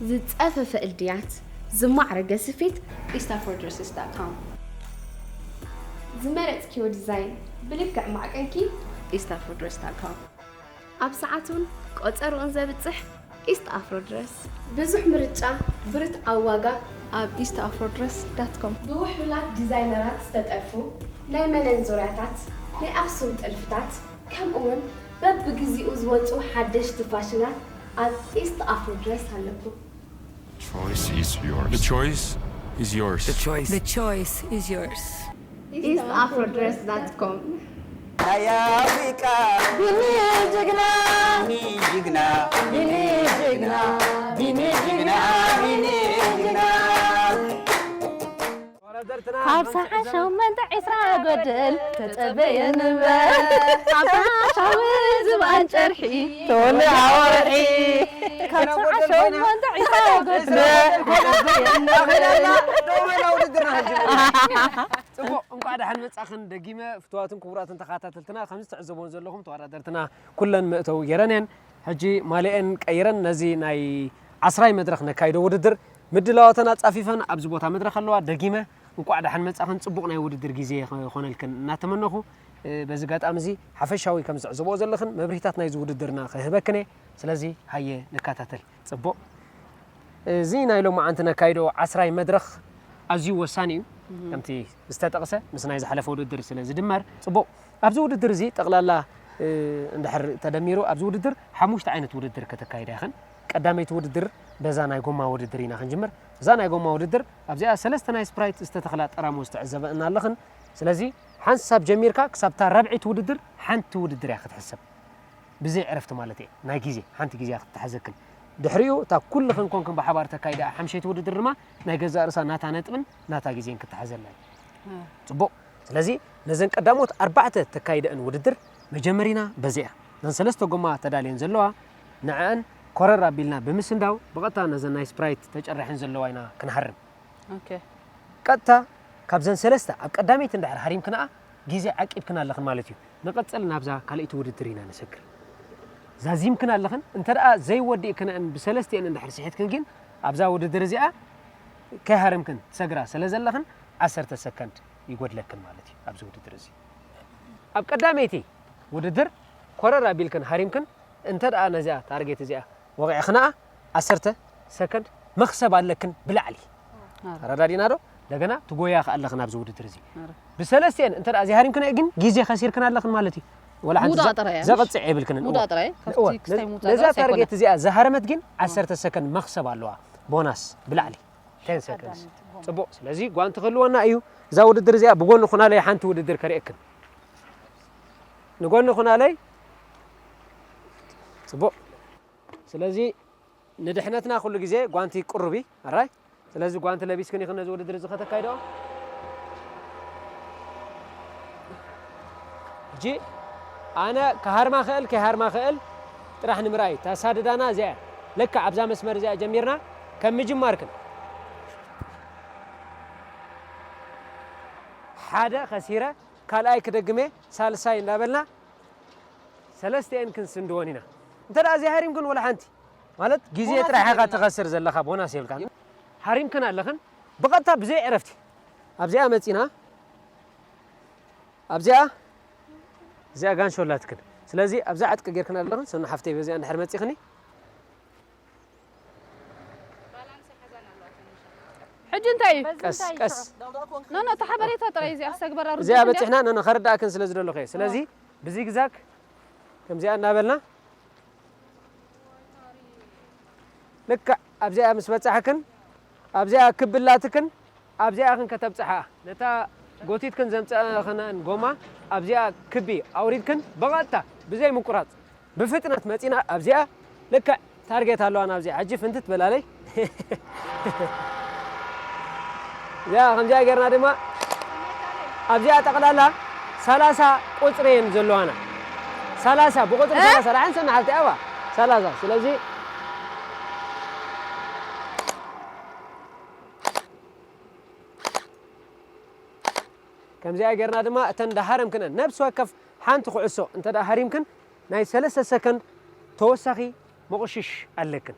ዝጸፈፈ እልድያት፣ ዝማዕረገ ስፌት፣ east afro dresses dot com። ዝመረጽክዮ ዲዛይን ብልክዕ ማዕቀንኪ፣ east afro dress dot com። ኣብ ሰዓቱን ቆጸርኡን ዘብጽሕ ኢስት ኣፍሮ ድረስ። ብዙሕ ምርጫ፣ ብርትዓዊ ዋጋ፣ ኣብ east afro dress dot com። ብውሕሉላት ዲዛይነራት ዝተጠልፉ ናይ መነን ዙርያታት፣ ናይ ኣኽሱም ጥልፍታት፣ ከምኡውን በብግዚኡ ዝወጹ ሓደሽቲ ፋሽናት ኣብ ኢስት ኣፍሮ ድረስ ኣለኩም። Choice is yours. The choice is yours. The choice. The choice is yours. east afro dress dot com። ናይ ኣፍሪቃ ቢኒ ጅግና ቢኒ ጅግና ቢኒ ጅግና ቢኒ ጅግና ቢኒ ጅግና ካብ ሰዓት ሸሞንተ ዒስራ ጎድል ተጸበየ ንበር ኣብ ሰዓት ሻዊ ዝብኣን ጨርሒ ተወልደ ኣወርሒ ካብ ሰዓት ሸሞንተ ዒስራ ጎድል ተጸበየ ንበር ጽቡቕ እንኳዕ ደሓን መጻኽን ደጊመ ፍትዋትን ክቡራትን ተኸታተልትና ከምዚ ትዕዘቦን ዘለኹም ተወዳደርትና ኩለን መእተዊ ገይረን እየን ሕጂ ማልአን ቀይረን ነዚ ናይ ዓስራይ መድረኽ ነካይዶ ውድድር ምድላዋተን ኣጻፊፈን ኣብዚ ቦታ መድረኽ ኣለዋ ደጊመ እንቋዕ ደሓን መጻኽን ጽቡቕ ናይ ውድድር ግዜ ክኾነልክን እናተመነኹ በዚ ጋጣሚ እዚ ሓፈሻዊ ከም ዝዕዘቦ ዘለኽን መብርሂታት ናይዚ ውድድርና ክህበክን እየ ስለዚ ሃየ ንከታተል ጽቡቕ እዚ ናይ ሎማዓንቲ ነካይዶ ዓስራይ መድረኽ ኣዝዩ ወሳኒ እዩ ከምቲ ዝተጠቕሰ ምስ ናይ ዝሓለፈ ውድድር ስለ ዝድመር ጽቡቕ ኣብዚ ውድድር እዚ ጠቕላላ እንድሕር ተደሚሩ ኣብዚ ውድድር ሓሙሽተ ዓይነት ውድድር ከተካይዳ ኢኽን ቀዳመይቲ ውድድር በዛ ናይ ጎማ ውድድር ኢና ክንጅምር እዛ ናይ ጎማ ውድድር ኣብዚኣ ሰለስተ ናይ ስፕራይት ዝተተኽላ ጠራሙዝ ትዕዘበእና ኣለኽን ስለዚ ሓንሳብ ጀሚርካ ክሳብታ ራብዒት ውድድር ሓንቲ ውድድር እያ ክትሕሰብ ብዘይ ዕረፍቲ ማለት እየ ናይ ግዜ ሓንቲ ግዜ ክትተሓዘክን ድሕሪኡ እታ ኩልኽን ኮንክን ብሓባር ተካይዳ ሓምሸይቲ ውድድር ድማ ናይ ገዛእ ርእሳ ናታ ነጥብን ናታ ግዜን ክትሓዘላ እዩ ጽቡቕ ስለዚ ነዘን ቀዳሞት ኣርባዕተ ተካይደአን ውድድር መጀመሪና በዚኣ ነን ሰለስተ ጎማ ተዳልየን ዘለዋ ንዕአን ኮረር ኣቢልና ብምስንዳው ብቐጥታ ነዘን ናይ ስፕራይት ተጨረሐን ዘለዋ ኢና ክንሃርም ቀጥታ ካብዘን ሰለስተ ኣብ ቀዳመይቲ እንድሕር ሃሪምክንኣ ግዜ ዓቂብክን ኣለኽን ማለት እዩ። ንቐጽል ናብዛ ካልኣይቲ ውድድር ኢና ንሰግር። ዛዚምክን ኣለኽን እንተ ደኣ ዘይወዲእክንአን ብሰለስቲአን እንድሕር ስሒትክን ግን ኣብዛ ውድድር እዚኣ ከይሃረምክን ትሰግራ ስለ ዘለኽን ዓሰርተ ሰከንድ ይጎድለክን ማለት እዩ ኣብዚ ውድድር እዚ። ኣብ ቀዳመይቲ ውድድር ኮረር ኣቢልክን ሃሪምክን እንተ ደኣ ነዚኣ ታርጌት እዚኣ ወቒዕኽንኣ ዓሰርተ ሰከንድ መኽሰብ ኣለክን ብላዕሊ። ተረዳዲና ዶ? እንደገና ትጎያ ከ ኣለኽን ኣብዚ ውድድር እዚ። ብሰለስቲአን እንተ ደኣ ዘይሃሪምክን ግን ግዜ ከሲርክን ኣለኽን ማለት እዩ። ወላ ሓንቲ ሙዳእ ጥራይ እያ፣ ዘቕጽዕ የብልክንን። ሙዳእ እወ። ጥራይ፣ ካብቲ እወ። ክስታይ ሙዳእ ነዛ ጥራይ ታርጌት ኣይኮነን። እዚኣ ዝሃረመት ግን ዓሰርተ ሰከንድ መኽሰብ ኣለዋ። ቦናስ ብላዕሊ ten seconds። ጽቡቕ። ስለዚ ጓንቲ ክህልወና እዩ። እዛ ውድድር እዚኣ ብጎኒ ኩናለይ ሓንቲ ውድድር ከርእየክን። ንጎኒ ኩናለይ። ጽቡቕ። ስለዚ ንድሕነትና ኩሉ ግዜ ጓንቲ ቅሩብ እዩ ኣራይ ስለዚ ጓንቲ ለቢስክን ኢኽን ነዚ ውድድር እዚ ከተካይድኦ ሕጂ ኣነ ክሃርማ ክእል ከይሃርማ ክእል ጥራሕ ንምርኣይ ታሳድዳና እዚኣ ለካ ኣብዛ መስመር እዚኣ ጀሚርና ከም ምጅማርክን ሓደ ከሲረ ካልኣይ ክደግሜ ሳልሳይ እንዳበልና ሰለስቲኤን ክንስንድወን ኢና እንተ ደኣ ዘይሃሪምክን ወላ ሓንቲ ማለት ግዜ ጥራሕ ኢኻ ትኸስር ዘለኻ ቦናስ የብልካን ሃሪምክን ኣለኽን ብቐጥታ ብዘይ ዕረፍቲ ኣብዚኣ መጺና ኣብዚኣ እዚኣ ጋንሾ ኣላትክን ስለዚ ኣብዛ ዕጥቂ ጌርክን ኣለኽን ሰኑ ሓፍተይ በዚኣ እንድሕር መጺኽኒ ሕጂ እንታይ እዩ ቀስ ቀስ ኖ ኖ ተሓበሬታ ጥራይ እዚኣ ሰግበራ እዚኣ በፂሕና ኖ ከረዳእክን ስለ ዝደለኹ እየ ስለዚ ብዚግዛግ ከምዚኣ እናበልና ልክዕ ኣብዚኣ ምስ በጻሕክን ኣብዚኣ ክቢ ኣላትክን ኣብዚኣ ኢኽን ከተብጽሓ ነታ ጎቲትክን ዘምጻእክንኣን ጎማ ኣብዚኣ ክቢ ኣውሪድክን ብቐጥታ ብዘይ ምቁራጽ ብፍጥነት መጺና ኣብዚኣ ልክዕ ታርጌት ኣለዋ ናብዚኣ ሕጂ ፍንትት በላለይ እዚኣ ከምዚኣ ጌርና ድማ ኣብዚኣ ጠቕላላ ሰላሳ ቁጽሪ እየን ዘለዋና ሰላሳ ብቁጽሪ ሰላሳ ላዕን ሰና ሓፍቲ ኣባ ሰላሳ ስለዚ ከምዚኣ ጌርና ድማ እተን ዳሃረምክነን ነብሲ ወከፍ ሓንቲ ኩዕሶ እንተ ሃሪምክን ናይ ሰለስተ ሰከንድ ተወሳኺ መቑሽሽ ኣለክን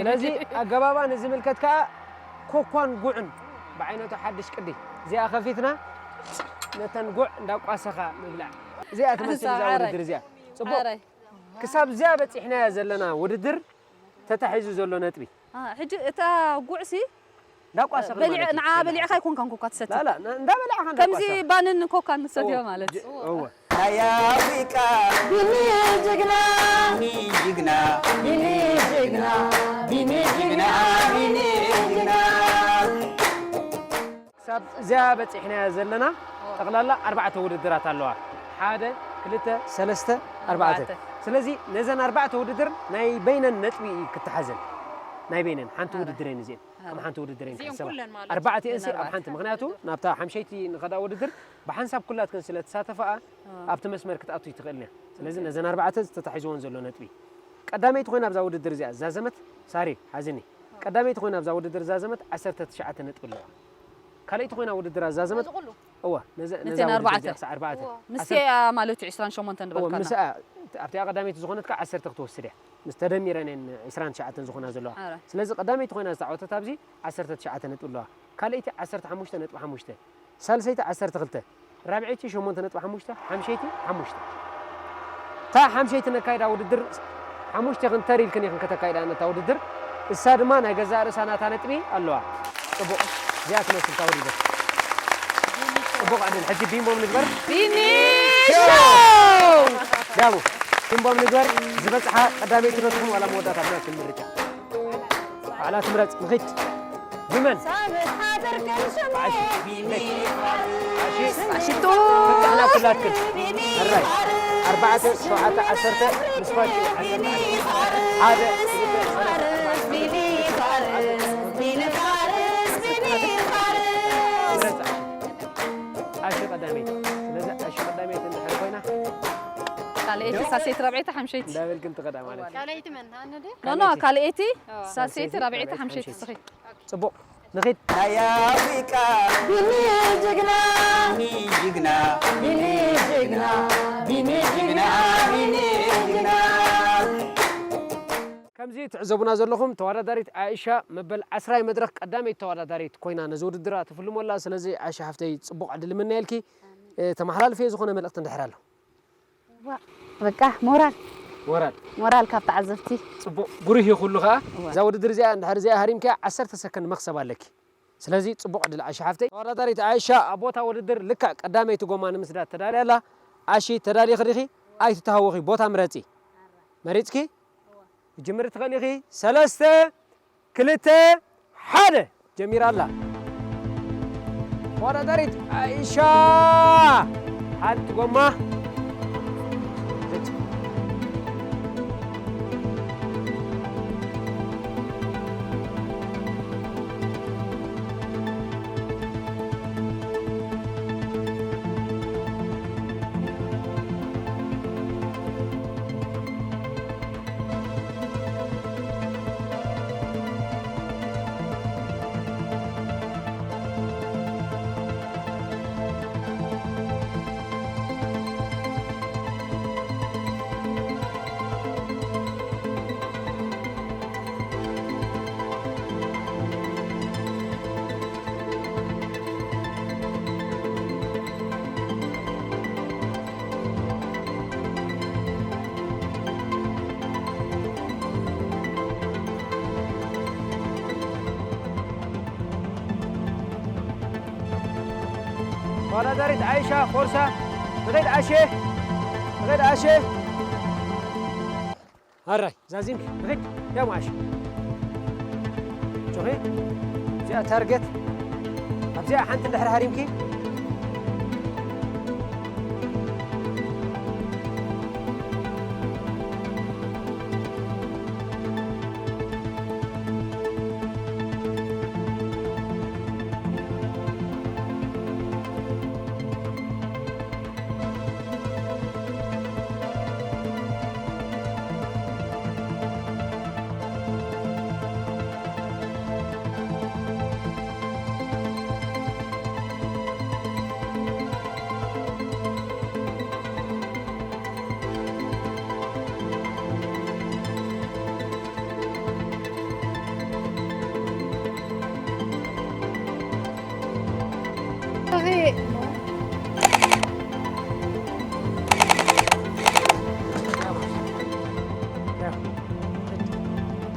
ስለዚ ኣገባባ ንዝምልከት ከኣ ኮኳን ጉዕን ብዓይነቱ ሓድሽ ቅዲ። እዚኣ ከፊትና ነተን ጉዕ እንዳቋሰኻ ምብላዕ። እዚኣ ትመስል እዛ ሓራይ። ውድድር እዚኣ። ጽቡቕ። ሓራይ። ክሳብ እዚኣ በጺሕናያ ዘለና ውድድር ተታሒዙ ዘሎ ነጥቢ። አ፣ ሕጂ እታ ጉዕሲ እንዳቋሰኺ በሊዐ-፣ ማለት እዩ። ንዓ በሊዕኻ ኣይኮንካን ኮካ ትሰቲ። ላ፣ ላ፣ ና-፣ እንዳበላዕኻ ከምዚ እንዳቋሰኻ። ባንን ኮካን ንሰትዮ እወ፣ ማለት። ጅ-፣ እወ። ናይ ኣፍሪቃ ቢኒ ጅግና፣ ቢኒ ጅግና፣ ቢኒ ጅግና፣ ቢኒ ጅግና፣ ቢኒ ጅግና። ክሳብ እዚኣ በጺሕናያ ዘለና እወ። ጠቕላላ ኣርባዕተ ውድድራት ኣለዋ። ሓደ፣ ክልተ፣ ሰለስተ፣ ኣርባዕተ። ኣርባዕተ። ስለዚ ነዘን ኣርባዕተ ውድድር ናይ በይነን ነጥቢ እዩ ክተሓዘን። ናይ በይነን ሓንቲ ኣረ። ውድድር እየን እዚአን። ኣረ። ከም ሓንቲ ውድድር እየን እዚኦም ክሕሰባ። ኩለን ማለት ኣርባዕተ እየን እየን ሲ ኣብ ኣርባዕተ። ሓንቲ። ምኽንያቱ ናብታ ሓምሸይቲ ንኸዳ ውድድር ብሓንሳብ ኩላትክን ስለ ትሳተፋኣ ኣዎ። ኣብቲ መስመር ክትኣቱ ትኽእል እያ። ስለዚ ኦኬ። ነዘን ኣርባዕተ ዝተታሒዝወን ዘሎ ነጥቢ። ቀዳመይቲ ኮይና ኣብዛ ውድድር እዚኣ ዝዛዘመት ሳሪ ሓዝኒ። ቀዳመይቲ ኮይና ኣብዛ ውድድር ዝዛዘመት ዓሰርተ ትሽዓተ ነጥቢ ኣለዋ። ካልኣይቲ ኮይና ውድድር ኣዛዘመት። ነዚ ኩሉ? እዋ፣ ነዚ፣ ነዚ ነተን ውድድር ኣርባዕተ? እዚኣ ክሳዕ ኣርባዕተ። እዋ። ንስከ ዓሰርተ እያ ማለት እዩ፣ ዕስራን ሸሞንተን እዋ፣ ዝበልካና። ምስኣ፣ ኣብቲኣ ቀዳመይቲ ዝኾነት ከዓ ዓሰርተ ክትወስድ እያ። ምስ ተደሚረን እየን ዕስራን ትሽዓተን ዝኾና ዘለዋ። ኣረ። ስለዚ ቀዳመይቲ ኮይና ዝተዓወተት ኣብዚ ዓሰርተ ትሽዓተ ነጥቢ ኣለዋ። ካልኣይቲ ዓሰርተ ሓሙሽተ ነጥቢ ሓሙሽተ። ሳልሰይቲ ዓሰርተ ክልተ። ራብዐይቲ ሸሞንተ ነጥቢ ሓሙሽተ፣ ሓምሸይቲ ሓሙሽተ። እታ ሓምሸይቲ ነካይዳ ውድድር ሓሙሽተ ኢኽን ተር ኢልክን ኢኽን ከተካይዳ ነታ ውድድር። እሳ ድማ ናይ ገዛእ ርእሳ ናታ ነጥቢ ኣለዋ። ጽቡቕ። እዚኣ ትመስል እታ ውድድር። ጽቡቕ ዕድል። ሕጂ ቢምቦም ንግበር። ቢኒ ሾው! ሾው! ዳሙ። ቢምቦም ንግበር። ዝበጽሓ ቀዳመይቲ ዶ ትኹን ዋላ መወዳእታ ብናትኩም ምርጫ። ባዕላ ትምረጽ። ንኺድ። ብመን? ሳብት ሓደርክን ሽሙ ዓሽ። ቢኒ ዓሽ። ፋርስ። ዓሽ። ፋሽስቱ። ፍታሕና ኩላትክን። ቢኒ ሕራይ። ፋርስ። ኣርባዕተ፣ ሸውዓተ፣ ዓሰርተ፣ ምስ ፋሽስቱ። ቢኒ ፋርስ። ሓደ፣ ክልተ፣ ሰለስተ፣ ኣርባዕተ። ቢኒ ፋርስ። ቢኒ ፋርስ። ቢኒ ፋርስ። ምረጻ። ዓሽ ቀዳመይቲ። ስለዚ ዓሽ ቀዳመይቲ እንድሕር ኮይና። ካልኣይቲ፣ ሳልሰይቲ፣ ራብዐይቲ፣ ሓምሸይቲ። እንዳበልክን ትኸዳ ማለት እዩ። ካልኣይቲ መን? ኣነ ድየ? ኖ፣ ኖ፣ ካልኣይቲ። ካልኣይቲ፣ ኣዎ። ሳልሰይቲ፣ ሳልሰይቲ፣ ራብዐይቲ፣ ራብዐይቲ፣ ሓምሸይቲ፣ ሓምሸይቲ። እስኺ። ጽቡቕ። ንኺድ። ናይ ኣፍሪቃ ቢኒ ጅግና። ቢኒ ጅግና። ቢኒ ጅግና። ቢኒ ጅግና። ቢኒ ጅግና። ከምዚ ትዕዘቡና ዘለኹም፣ ተወዳዳሪት ኣኢሻ መበል ዓስራይ መድረኽ ቀዳመይቲ ተወዳዳሪት ኮይና ነዚ ውድድር ትፍልሞ ኣላ። ስለዚ ኣኢሻ ሓፍተይ፣ ጽቡቕ ዕድል እምነየልኪ። ኣሜን። እ፣ ተመሓላልፍዮ ዝኾነ መልእኽቲ እንድሕር ኣሎ? ዋ፣ በቃ ሞራል። ሞራል። ሞራል ካብ ተዓዘብቲ። ጽቡቕ፣ ብሩህ እዩ ኩሉ ኸኣ። እወ። እዛ ውድድር እዚኣ እንድሕር እዚኣ ሃሪምክያ ዓሰርተ ሰከንድ መኽሰብ ኣለኪ። ስለዚ ጽቡቕ ዕድል ኣኢሻ ሓፍተይ። ተወዳዳሪት ኣኢሻ ኣብ ቦታ ውድድር ልክዕ ቀዳመይቲ ጎማ ንምስዳድ ተዳልያ ኣላ። ኣሺ፣ ተዳሊኺ ዲኺ? ኣይትተሃወኺ፣ ቦታ ምረጺ። መሪጽኪ? ክትጅምሪ ትኽእሊ ኢኺ። ሰለስተ፣ ክልተ፣ ሓደ። ጀሚራ ኣላ። ተወዳዳሪት ኣኢሻ፣ ሓንቲ ጎማ። ተወዳዳሪት ዓይሻ ፎርሳ፣ ንኸይድ ኣሼ፣ ንኸይድ ኣሼ። ኣራይ፣ ዛዚምኪ፣ ንኺድ፣ ያ ማሽ። ጮኺ፣ እዚኣ ታርጌት፣ ኣብዚ እዚኣ ሓንቲ እንድሕር ሃሪምኪ፣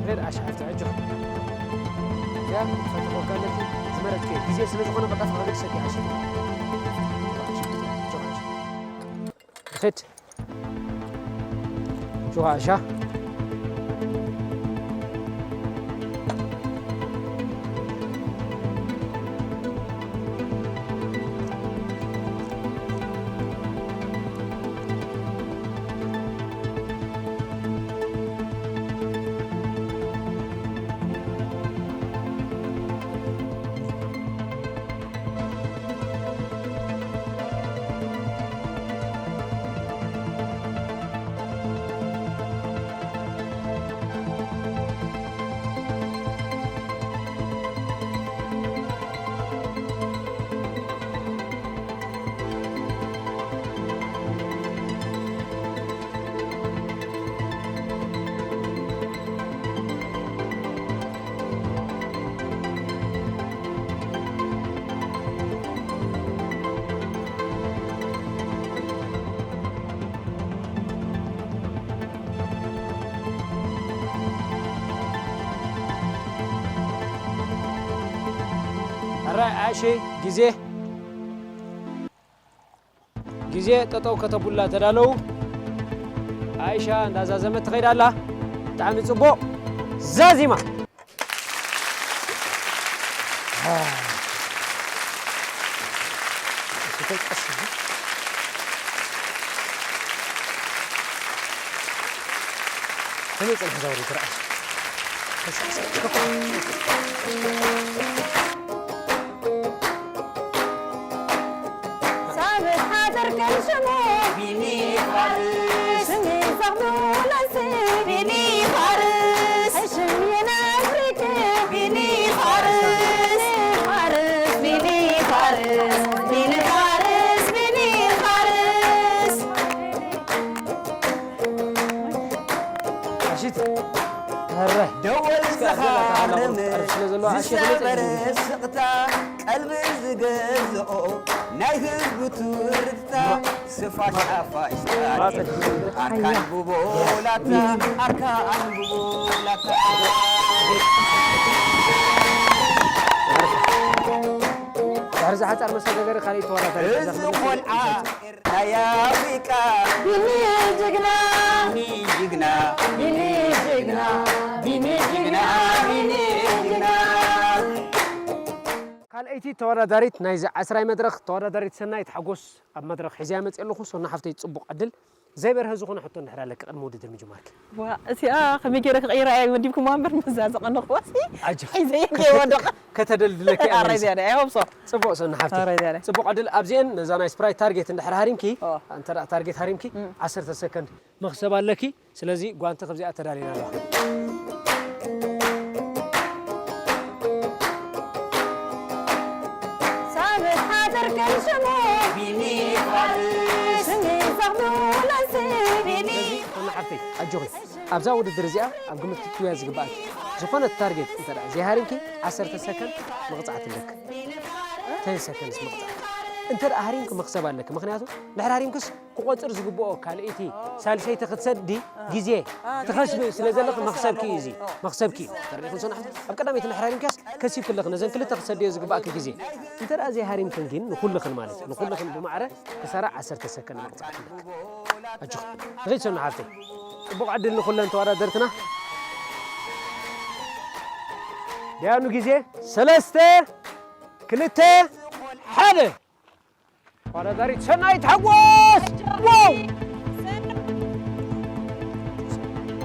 ሬድ ኣሽ ሓፍቲ፣ ኣጆኺ። ያ፣ ፈትሖ ካለኪ ዝመረጽክዮ ግዜ ስለ ዝኾነ ብቐጥታ ክገድሰኪ ኣሽ። ኪድ። ጆ ኣሻ። ሕራይ ኣሸይ፣ ግዜ፣ ግዜ ጠጠው ከተቡላ ተዳለዉ። ኣይሻ እንዳዛዘመት ትኸይድ ኣላ። ብጣዕሚ ጽቡቕ። ዛዚማ። ከመይ ጸኒሑ ዛውሪ ትረኣይ? ሳብት ሓዘር ከም ሽሙ ቢኒ ፋርስ። ሽሚ ዘኽብለሲ ቢኒ ፋርስ። ሽም የናፍሪክ ቢኒ ፋርስ። ፋርስ፣ ቢኒ ፋርስ፣ ቢኒ ፋርስ፣ ቢኒ ፋርስ። ኣሽቲ፣ ሕራይ። ደወል እስከ ዘላ ተሃላ ዘኻርም ቁርጣር ስለ ዘለዋ ኣሸ ዝሰበር ከመይ ጸኒሑ? ስቕታ፣ ቀልቢ ዝገዝኦ ናይ ህዝቡ ትርታ፣ ስፋሻፋሽ ታሪኽ፣ ኣርካን ብቦላታ፣ ኣርካን ብቦላታ። ድሕሪ ዝሓጻር መሰጋገሪ ካልእ ተወዳዳሪ እዚ ሒዛ ክትመጽእ ቆልዓ ናይ ኣፍሪቃ ቢኒ ጅግና፣ ቢኒ ጅግና፣ ቢኒ ጅግና፣ ቢኒ ጅግና፣ ቢኒ ጅግና። ካልኣይቲ ተወዳዳሪት ናይዚ ዓስራይ መድረኽ ተወዳዳሪት ሰናይት ሓጎስ ኣብ መድረኽ ሒዘያ መፅእ ኣለኹ። ሶና ሓፍተይ ፅቡቕ ዕድል። ዘይበርሀ ዝኾነ ሕቶ እንድሕር ኣለኪ ቅድሚ ውድድር ምጅማርኪ። ዋ፣ እዚኣ ከመይ ገይረ ክቕይራ እየ ወዲብኩማ እምበር፣ ምስዛ ዘቐነኽዋሲ ኣጆኺ። ሒዘ እየ ከይወድቕ። ከተደልድለኪ እያ ኣረ መሊሳ። እዚኣ እያ፣ I hope so። ጽቡቕ ሰኒ ሓፍተይ። ኣረ እዚኣ እያ። ጽቡቕ ዕድል ኣብዚአን ነዛ ናይ ስፕራይት ታርጌት እንድሕር ሃሪምኪ፣ ኦ። እንተ ደኣ ታርጌት ሃሪምኪ፣ እም። ዓሰርተ ሰከንድ መኽሰብ ኣለኪ። ስለዚ ጓንቲ ከብዚኣ ተዳሊና ኣለዋ። ሳብት ሓዘር ከም ሽሙ ቢኒ ፋርስ። ሽሚ ዘኽብለሲ ቢኒ። ስለዚ ሰኒ ሓፍተይ ኣጆኺ። ኣብዛ ውድድር እዚኣ ኣብ ግምት ክትእትውያ ዝግብኣኪ ዝኾነት ታርጌት እንተ ደኣ ዘይሃሪምኪ ዓሰርተ ሰከንድ መቕጻዕቲ ኣለኪ። ቴን ሰከንድስ መቕጻዕቲ። እንተ ደኣ ሃሪምኪ መኽሰብ ኣለኪ። ምኽንያቱ እንድሕር ሃሪምክስ ክቖጽር ዝግብኦ ካልኣይቲ ሳልሰይቲ ክትሰዲ ግዜ ትኸስቢ ስለ ዘለኺ መኽሰብኪ እዩ እዚ። መኽሰብኪ እዩ። ተረዲእክን ሰናሕቲ? ኣብ ቀዳመይቲ እንድሕር ሃሪምክያስ ከሲብኪ ኣለኺ። ነዘን ክልተ ክትሰድዮ ዝግብኣኪ ግዜ። እንተ ደኣ ዘይሃሪምክን ግን ንኹልኽን ማለት እዩ። ንኹልኽን ብማዕረ ክሳራ ዓሰርተ ሰከንድ መቕጻዕቲ ኣለኪ። ኣጆኺ። ንኺድ ሰኑ ሓፍተይ። ጽቡቕ ዕድል ንኹለን ተወዳደርትና። ደያኑ ግዜ ሰለስተ፣ ክልተ፣ ሓደ። ተወዳዳሪት ሰናይት ሓጎስ። ዋው!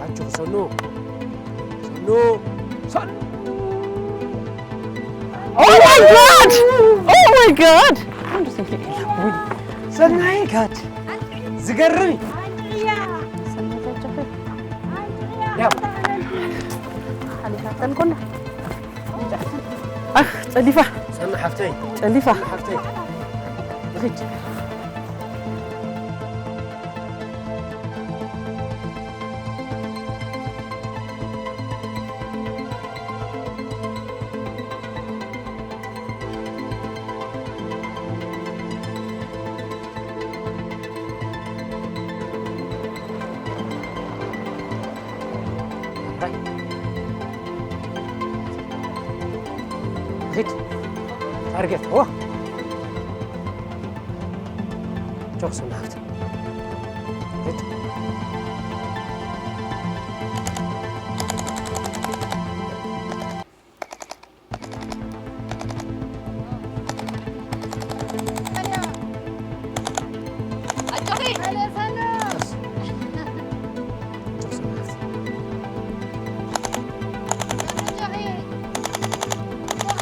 ኣጆኺ ሰኑ። ሰኑ። ሰኑ። Oh my God! Oh my God! I'm just thinking, ሰናይ ጋድ። ዝገርም እዩ። ያው። ሓሊፋተን ኩላ። ኣኽ፣ ጸሊፋ። ሰኑ ሓፍተይ። ጸሊፋ። ሓፍተይ። ሪድ። ሪድ። ታርጌት። ኦ። ጆክስ እንዳሃብት። ሪድ።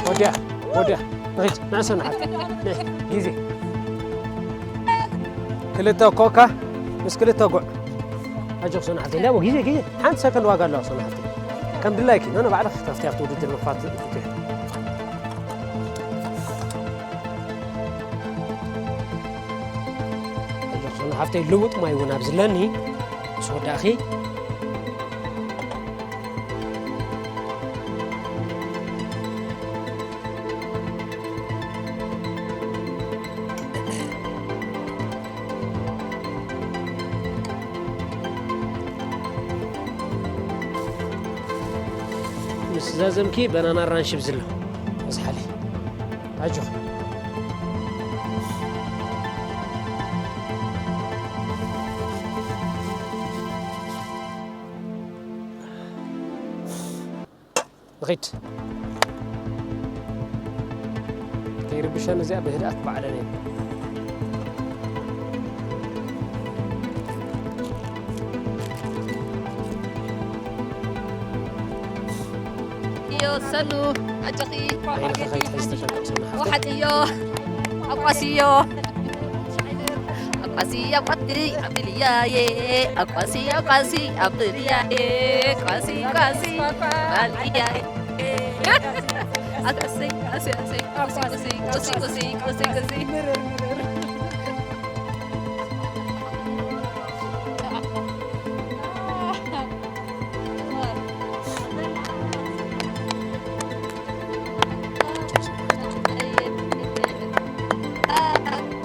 ወዲያ፣ ወዲያ። ንኺድ፣ ንዕሰ ንዓት። ንዒ፣ ግዜ። ክልተ ኮካ ምስ ክልተ ጉዕ። ኣጆኽ ሰኑ ሓፍተይ፣ እንዳቦ፣ ግዜ፣ ግዜ። ሓንቲ ሰከንድ ዋጋ ኣለዋ ሰኑ ሓፍተይ። ከም ድላይኪ፣ ኖ፣ ኖ፣ ባዕልኺ ክትኸፍትያ ኣብቲ ውድድር ምኽፋት ትኽእሊ። ኣጆኽ ሰኑ ሓፍተይ፣ ልውጥ ማይ እውን ኣብዚ ኣለኒ። ምስ ወዳእኺ። ምስ ዛዘምኪ በናና ኣራንሺ ብዝሎ። ኣዝሓሊ። ኣጆኺ። ንኺድ። ከይርብሸን እዚኣ ብህድኣት ባዕለን እየን። እዮ ሰኑ፣ ኣጆኺ። ዓይንኺ ከይትሕዚ ተጠንቀቂ ሰኑ ሓፍተይ። ወሓጥዮ፣ ኣቋስዮ። ኣቋሲ፣ ኣቋሲ፣ ኣብልያዬ። ኣቋሲ፣ ኣቋሲ፣ ኣብልያዬ። ቋሲ፣ ቋሲ፣ ኣብልያዬ። ኣሰይ፣ ኣሰይ፣ ኣሰይ፣ ቁሲ፣ ቁሲ፣ ቁሲ፣ ቁሲ፣ ቁሲ፣ ቁሲ።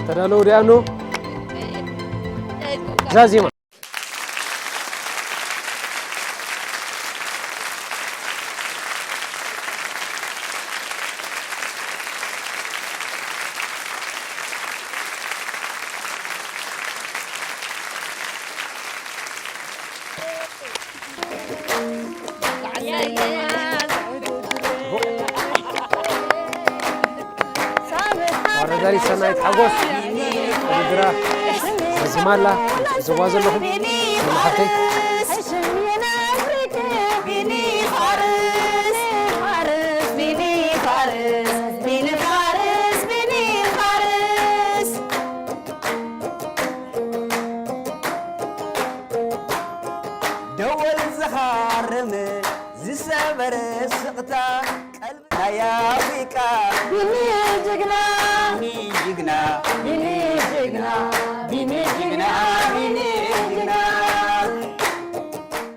ተዳለዉ ዲኣኑ። ዛዚማ። ተወዳዳሪት ሰናይት ሓጎስ ውድድራ ረዚማ ኣላ። ከምቲ ትዕዘብዋ ዘለኹም፣ ሰኑ ሓፍተይ። ደወል ዝኻርም ዝሰበረ ስቕታ ቀልቢ ናይ ኣፍሪቃ። ቢኒ ጅግና፣ ቢኒ ጅግና፣ ቢኒ ጅግና፣ ቢኒ ጅግና፣ ቢኒ ጅግና።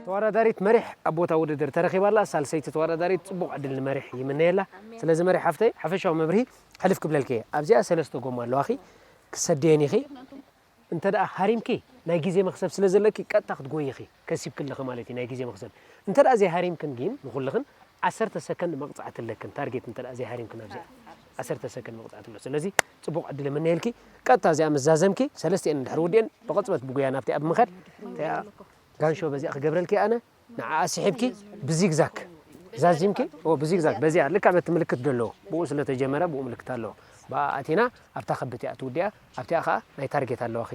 ተወዳዳሪት መሪሕ ኣብ ቦታ ውድድር ተረኺባ ኣላ። ሳልሰይቲ ተወዳዳሪት ጽቡቕ ዕድል ንመሪሕ ይምነየላ። ስለዚ መሪሕ ሓፍተይ፣ ሓፈሻዊ መብርሂ ሕልፍ ክብለልኪ እየ። ኣብዚኣ ሰለስተ ጎማ ኣለዋኺ፣ ክሰደየን ኢኺ። እንተ ደኣ ሃሪምኪ፣ ናይ ግዜ መኽሰብ ስለ ዘለኪ፣ ቀጥታ ክትጎዪ ኢኺ፣ ከሲብኪ ኣለኺ ማለት እዩ፣ ናይ ግዜ መኽሰብ። እንተ ደኣ ዘይሃሪምክን ግን፣ ንኹልኽን ዓሰርተ ሰከንድ መቕጻዕቲ ኣለክን፣ ታርጌት እንተ ደኣ ዘይሃሪምክን ኣብዚኣ፣ ዓሰርተ ሰከንድ መቕጻዕቲ ኣሎ። ስለዚ፣ ጽቡቕ ዕድል እምነየልኪ። ቀጥታ እዚኣ ምስ ዛዘምኪ፣ ሰለስቲኤን እንድሕር ወዲኤን፣ ብቕጽበት ብጉያ ናብቲኣ ብምኻድ፣ እቲኣ ጋንሾ በዚኣ ክገብረልኪ ኣነ፣ ንዓኣ ስሒብኪ፣ ብዚግዛግ ዛዚምኪ፣ ኦ፣ ብዚግዛግ፣ በዚኣ፣ ልክዕ በቲ ምልክት ዘለዎ፣ ብኡ ስለ ተጀመረ፣ ብኡ ምልክት ኣለዎ። ብኣ ኣቲና ኣብታ ከብት እያ ትውድያ ኣብቲኣ ከዓ ናይ ታርጌት ኣለዋኺ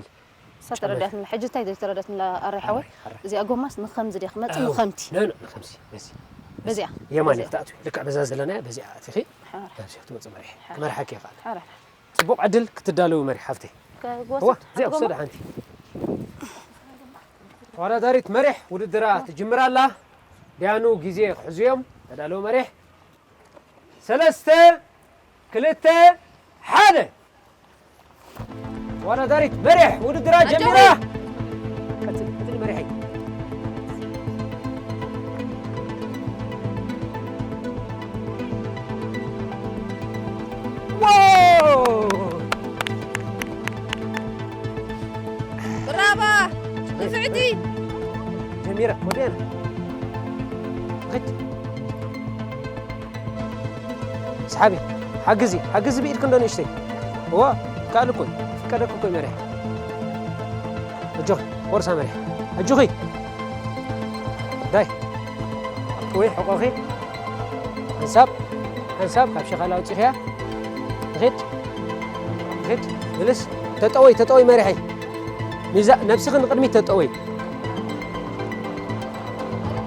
እሳ ተረዳትኒ ሕጂ እንታይ ዘይተረዳትኒ ኣረይ ሓወይ እዚኣ ጎማስ ንኸምዚ ድያ ክመፅእ ንኸምቲ በዚኣ የማን እያ ትኣትዊ ልክዕ በዛ ዘለናያ በዚኣ ኣቲኺ በዚኣ ትመፅእ መሪሕ ክመርሓኪ ይኽኣል ፅቡቕ ዕድል ክትዳለዊ መሪሕ ሓፍተይ እዚኣ ውሰድ ሓንቲ ተወዳዳሪት መሪሕ ውድድራ ትጅምር ኣላ ዲያኑ ግዜ ክሕዙ እዮም ተዳለዉ መሪሕ ሰለስተ ክልተ ሓደ ተወዳዳሪት መሪሕ ውድድራ ጀሚራ ቀፅሊ ቀፅሊ መሪሐይ ብራባ ንፍዕቲ ጀሚራ ወዲያና ኸድ ስሓቢ ሓግዚ ሓግዚ ብኢድክ እንዶ ንእሽተይ እዋ ይከኣል እኮ ፍቀደክ እኮ መሪሕ ኣጆኺ ቆርሳ መሪሕ ኣጆኺ ዳይ ወይ ሕቆኺ ሓንሳብ ሓንሳብ ካብ ሸኻላ ኣውፂኽያ ንኺድ ንኺድ ምልስ ተጠወይ ተጠወይ መሪሐይ ሚዛ ነብስኺ ንቕድሚት ተጠወይ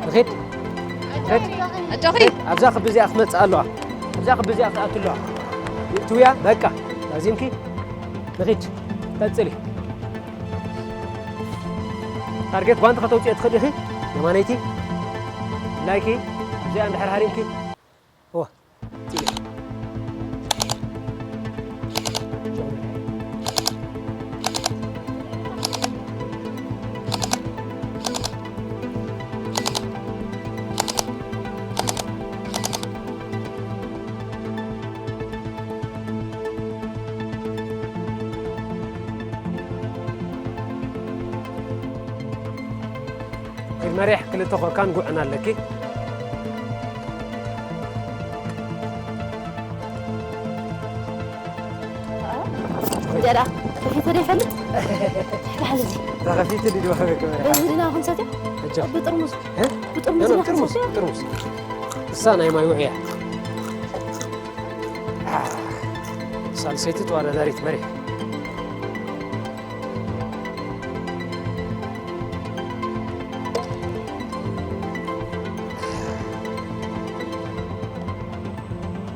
ንኺድ ንኺድ ኣጆኺ ኣብዛ ክቢ እዚኣ ክመፅእ ኣለዋ ኣብዛ ክቢ እዚኣ ክኣቱ ኣለዋ ይእትውያ በቃ ዛዚምኪ ንኺድ ቀፅሊ ታርጌት ጓንቲ ከተውፅኦ ትኽእል ኢኺ የማነይቲ ላይኪ ኣብዚኣ እንድሕር ሃሪምኪ እዋ መሪሕ ክልተ ኮካን ጉዕን ኣለኪ እንጀራ ከፊተ ዶ ይፈልጥ? ተባህል እዚ ተኸፊቱ ድዲ ወሃበ ክበረ በዚ ድና ክንሰትዮ? ሕጂ ብጥርሙዝ እ? ብጥርሙዝ ጥርሙዝ ጥርሙዝ ጥርሙዝ እሳ ናይ ማይ ውዕያ ሳልሰይቲ ተወዳዳሪት መሪሕ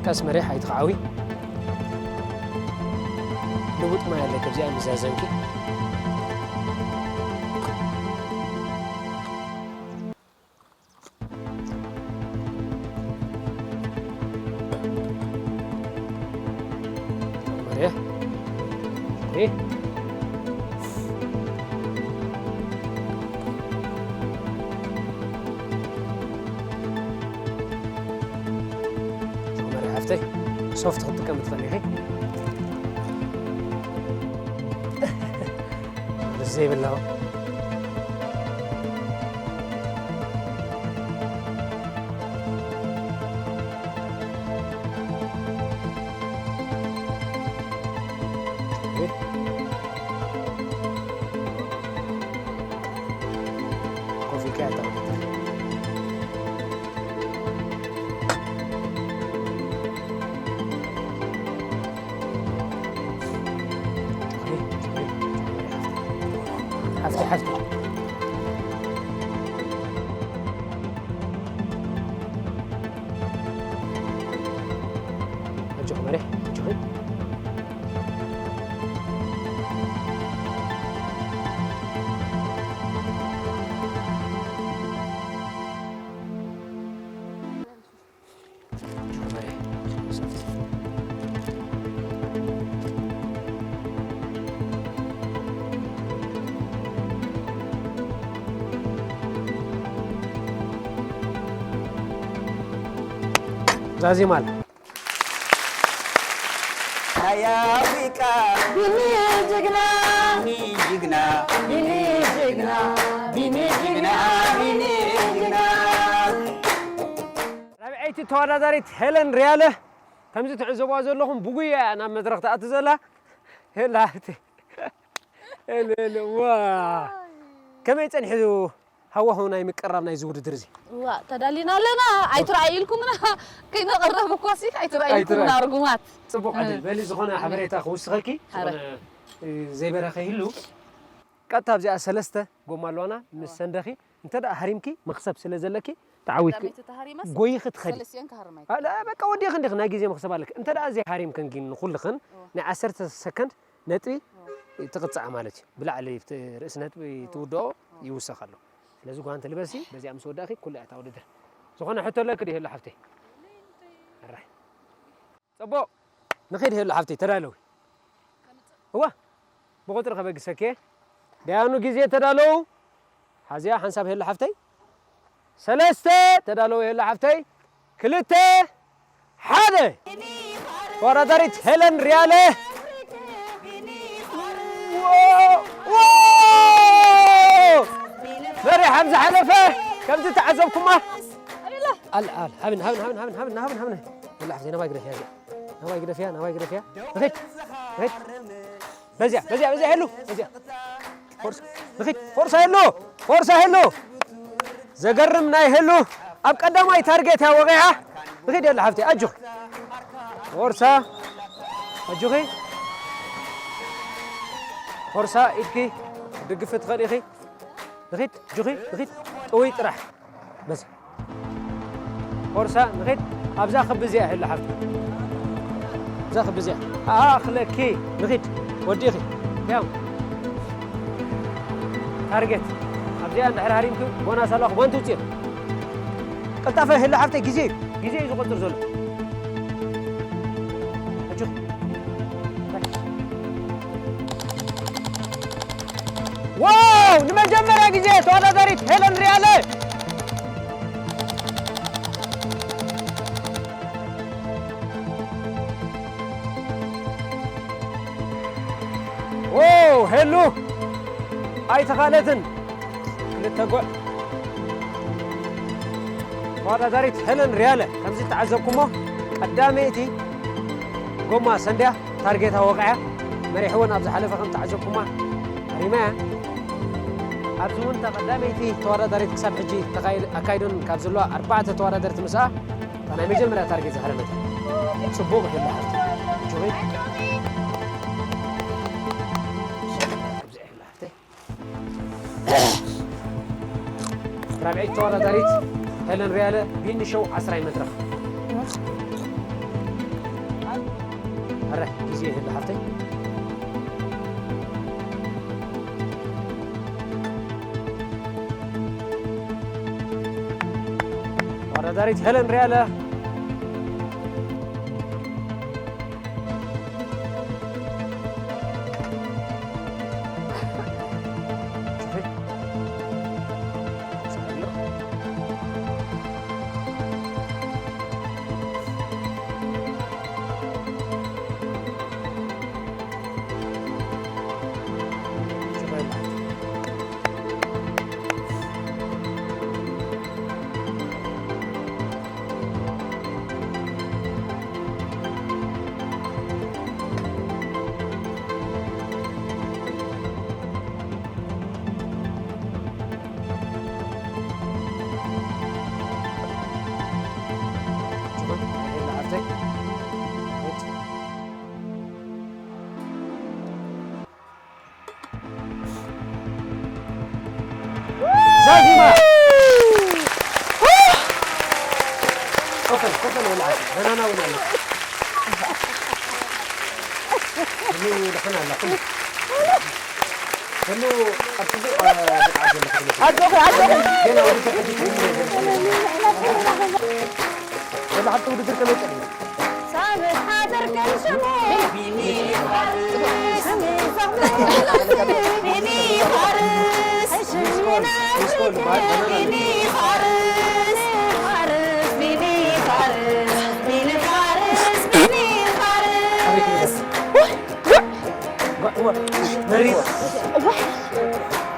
ቀስ መሪሕ ኣይትኸዓዊ ልውጥ ማይ ኣለኪ ኣብዚኣ ምዛዘምኪ ሓፍተይ ሶፍት ክትጥቀም ትኽእል ኢኺ ዘይብላ ኮፊ ከያታ ሓፍቲ ሓፍቲ ኣጆኺ መሬ ኣጆኺ ዛዚማል ናይ ኣፍሪቃ ቢኒ ጅግና ቢኒ ጅግና ቢኒ ጅግና ቢኒ ጅግና ቢኒ ጅግና ራብዐይቲ ተወዳዳሪት ሄለን ሪያለ ከምዚ ትዕዘብዋ ዘለኹም ብጉያ እያ ናብ መድረኽ ትኣቱ ዘላ ሄላ ሃብቲ ሄለ ሄለ ዋ ከመይ ጸኒሑ ሃዋህው ናይ ምቅራብ ናይዚ ውድድር እዚ። እዋ ተዳሊና ኣለና። ኣይትረኣዩ ኢልኩምና ከይነቕረብ እኳ ሲ ኣይትረኣዩ ኢልኩምና ኣይትረኣዩ። ርጉማት። ጽቡቕ ዕድል በሊ ዝኾነ ሓበሬታ ክውስኸልኪ ኣረ። ዝኾነ እ፣ ዘይበረኸ ይህሉ ቀጥታ ኣብዚኣ ሰለስተ ጎማ ኣለዋና ምስ ሰንደኺ እንተ ደኣ ሃሪምኪ መኽሰብ ስለ ዘለኪ ተዓዊትኪ ቀዳመይቲ ተሃሪመስ ጎይኺ ትኸዲ ሰለስቲኤን ክሃርማ ኣለ በቃ ወዲኺ እንዲኺ ናይ ግዜ መኽሰብ ኣለኪ እንተ ደኣ ዘይሃሪምክን ግን ንኹልኽን ናይ ዓሰርተ ሰከንድ ነጥቢ ትቕጻዕ ማለት እዩ ብላዕሊ እቲ ርእሲ ነጥቢ ትውድኦ ይውሰኽ ኣሎ ስለዚ ጓንቲ ልበሲ በዚኣ ምስ ወዳእኪ ኩሉ እያ እታ ውድድር ዝኾነ ሕቶ ኣለኪ ድዩ ኣሎ ሓፍተይ ኣራይ ጽቡቕ ንኺድ ሄሉ ሓፍተይ ተዳለዊ እዋ ብቁፅሪ ከበግሰኪ ደያኑ ግዜ ተዳለዉ ሓዚያ ሓንሳብ ሄሉ ሓፍተይ ሰለስተ ተዳለዉ ሄሉ ሓፍተይ ክልተ ሓደ ተወዳዳሪት ሄለን ሪያለ መሪሕ ኣብ ዝሓለፈ ከምዚ ተዓዘብኩማ ኣል ኣል ሃብን ሃብን ሃብን ሃብን ሃብን ሃብን ሃብን ወላ ሓፍተይ ናባይ ግደፍያ እዚኣ ናባይ ግደፍያ ናባይ ግደፍያ ንኺድ ንኺድ በዚያ በዚያ በዚያ ሄሉ በዚያ ፎርሳ ንኺድ ፎርሳ ሄሉ ፎርሳ ሄሉ ዘገርም ናይ ሄሉ ኣብ ቀዳማይ ታርጌት እያ ወቒዓ ንኺድ ሄሉ ሓፍተይ ኣጆኺ ፎርሳ ኣጆኺ ፎርሳ ኢድኪ ክትድግፊ ትኽእሊ ኢኺ ንኺድ ኣጆኺ ንኺድ ጥውይ ጥራሕ በዚ ፎርሳ ንኺድ ኣብዛ ክቢ እዚኣ ሄሉ ሓፍተይ ኣብዛ ክቢ እዚኣ ኣኽለኪ ንኺድ ወዲኺ ያው ታርጌት ኣብዚኣ እንድሕር ሃሪምኪ ቦናስ ኣለዋ ክባን ትውፅእ ቀልጣፈ ሄሉ ሓፍተይ ግዜ እዩ ግዜ እዩ ዝቆፅር ዘሎ ኣጆኺ ዋው ንመጀመርያ ግዜ ተወዳዳሪት ሄለን ሪያለ ሄሉ ኣይተኻለትን ክልተ ጎዕ ተወዳዳሪት ሄለን ሪያለ ከምዚ ተዓዘብኩሞ ቀዳመይቲ ጎማ ሰንድያ ታርጌታ ወቕዐ መሪሕወን ኣብ ዝሓለፈ ከም ተዓዘብኩማ ሃሪማ እያ ኣብዚ እውን እታ ቀዳመይቲ ተወዳዳሪት ክሳብ ሕጂ ኣካይደን ካብ ዘለዋ ኣርባዕተ ተወዳደርቲ ምስኣ እታ ናይ መጀመርያ ታርጌት ዝሃረመት ጽቡቕ ይሕላ ሃብቲ ጆይ ራብዐይቲ ተወዳዳሪት ሄለን ሪያለ ቢኒ ሾው ዓስራይ መድረኽ ኣረ ግዜ ይህሉ ሓፍተይ ተወዳዳሪት ሄለን ሪያለ ዛዚማ ኮፈል ኮፈል ወላ ዘናና ወላ ኣሎ ኩሉ ደኸና ኣላ ኩሉ ኩሉ ኣብ ጽቡቕ ብቕዓት ዘሎ ክፍለ ኣጆኺ ኣጆኺ ገና ወዲ ተፈዲት ወላ ሓንቲ ውድድር ከመይ ጸኒሑ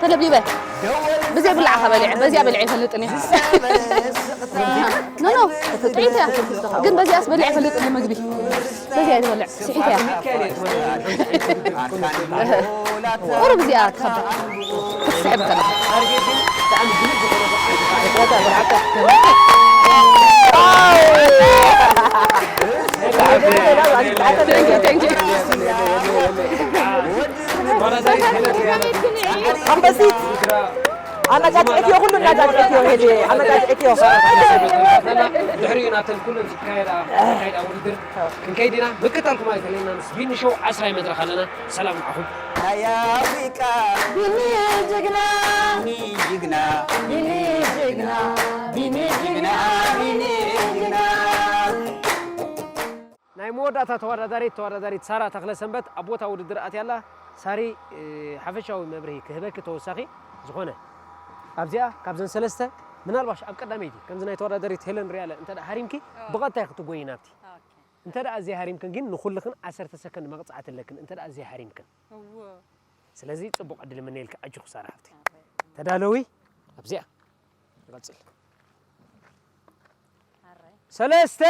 ተለብሊበ ብዘይ ብላዕኻ በሊዐ፣ በዚኣ በሊዐ ኣይፈልጥን እየ። ኖ፣ ኖ፣ ጥዒት እያ። ግን በዚኣስ በሊዐ ኣይፈልጥን እየ ምግቢ። በዚኣ እየ ዝበልዕ። ስሒት እያ። ቁሩብ እዚኣ ትኸብድ። ክትስዕብ ከለኻ። Thank you, thank you. ኣንበሲት ኣመጫጭዕትዮ፣ ኩሉ እናጫጭዕትዮ ሄደ ኣመጫጭዕትዮ። ድሕሪኡ ናብተን ኩለን ዝካየዳ ዝካየዳ ውድድር ክንከይድ ኢና። ምክታልኩም ኣይተለየና። ምስ ቢኒ ሾው ዓስራይ መድረኽ ኣለና። ሰላም ንዓኹም። ናይ ኣፍሪቃ ቢኒ ጅግና፣ ቢኒ ጅግና፣ ቢኒ ጅግና፣ ቢኒ ጅግና፣ ቢኒ ጅግና። ናይ መወዳእታ ተወዳዳሪት፣ ተወዳዳሪት ሳራ ተኽለሰንበት ኣብ ቦታ ውድድር ኣትያ ኣላ። ሳሪ፣ እ፣ ሓፈሻዊ መብርሂ ክህበኪ ተወሳኺ ዝኾነ፣ ኣብዚኣ ካብዘን ሰለስተ ምናልባሽ ኣብ ቀዳመይቲ ከምዚ ናይ ተወዳዳሪት ሄለን ሪያለ እንተ ደኣ ሃሪምኪ፣ ኣዎ። ብቐጥታ ክትጎዪ ናብቲ። ኦኬ። እንተ ደኣ ዘይሃሪምክን ግን ንኹልኽን ዓሰርተ ሰከንድ መቕጻዕቲ ኣለክን እንተ ደኣ ዘይሃሪምክን። እወ። ስለዚ ጽቡቕ ዕድል እምነየልኪ፣ ኣጆኺ ሳራ ሓፍተይ። ኣረ። ተዳለዊ፣ ኣብዚኣ ንቐጽል። ኣረ። ሰለስተ፣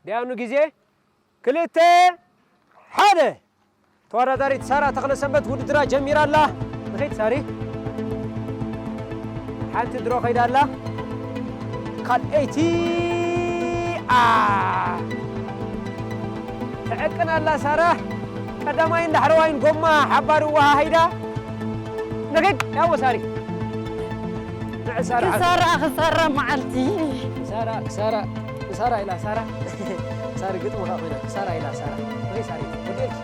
ዲያኑ ግዜ፣ ክልተ፣ ሓደ። ተወዳዳሪት ሳራ ተኽለሰንበት ውድድራ ጀሚራ ኣላ። ንኸይድ ሳሪ። ሓንቲ ድሮ ከይዳ ኣላ። ካልኣይቲ፣ ኣ፣ ትዕቅን ኣላ ሳራ። ቀዳማይን ዳሕረዋይን ጎማ ሓባር ወሃሃይዳ። ንኺድ፣ ያዎ ሳሪ። ንዕ ሳራ። ክሳራ፣ ክሳራ መዓልቲ። ክሳራ፣ ክሳራ፣ ክሳራ ኢላ ሳራ። ሳሪ ግጥሚ ከኣ ኮይና። ክሳራ ኢላ ሳራ። ንኺድ ሳሪ። ወዲኤልኪ።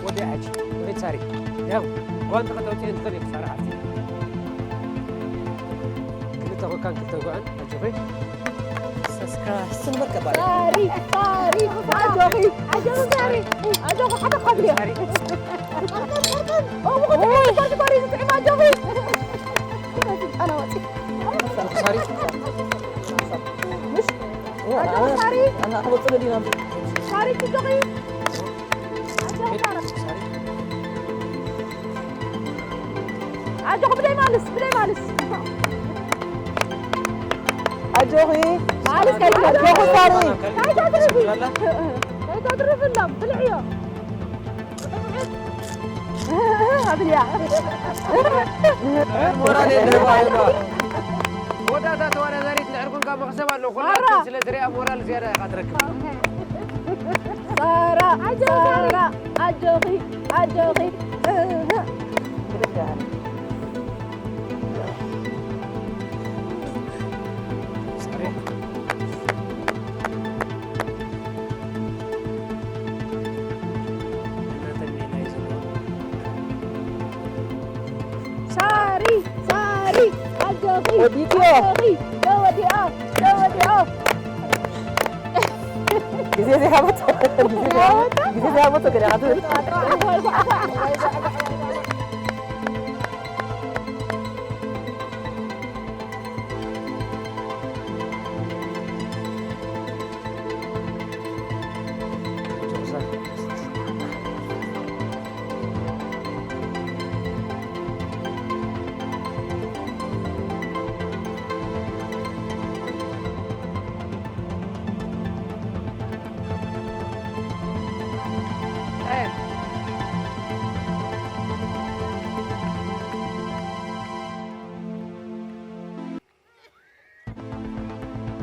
ወዲ ሓጂ፣ ወዲ ሳሪ። ያው፣ ጓንት ከተውፅኤ እንትኽእል እዩ ክሳራ ሓፍቲ። ክልተ ኮካን ክልተ ጉዕን፣ ኣጆኺ። ሱስ ክራይስት። ስንበር ከባድ። ሳሪ፣ ሳሪ፣ ኣጆኺ፣ ኣጆኺ ሳሪ፣ ኣጆኺ፣ ሓደ ካብልዮ። ሳሪ። ኦ፣ ብኸምዚ ስፖርት ባሪ ዝጥዕም ኣጆኺ። ኣነ ወፂ። ሳሪ። ምሽ? ኣጆኺ ሳሪ። ኣና ክወፅእ ዲና። ሳሪ፣ ኣጆኺ። ኣጆኺ ብደይ ማልስ፣ ብደይ ማልስ። ኣጆኺ። ማልስ ከይትበል። ኣጆኺ ሳሪ። ከይተትርፊ። ከይተትርፊ እሎም፣ ብልዕዮ። ኣብልያ። ሞራል የለህም ኣይብላ። መወዳእታ ተወዳዳሪት ድሕር ኮንካ መኽሰብ ኣለዎ። ኩላችን ማራ። ስለ ትሪኣ ሞራል ዝያዳ ኢኻ ትረክብ። ሳራ፣ ኣጆኺ፣ ሳራ፣ ኣጆኺ፣ ኣጆኺ። ሳሪ፣ ሳሪ፣ ኣጆኺ፣ ወዲእክዮ። ኣጆኺ፣ ተወዲኣ፣ ተወዲኣ። ግዜ ዘይሃበቶ፣ ግዜ ዘይሃበቶ፣ ግዜ ዘይሃበቶ ገለ ኢኻ ትብል።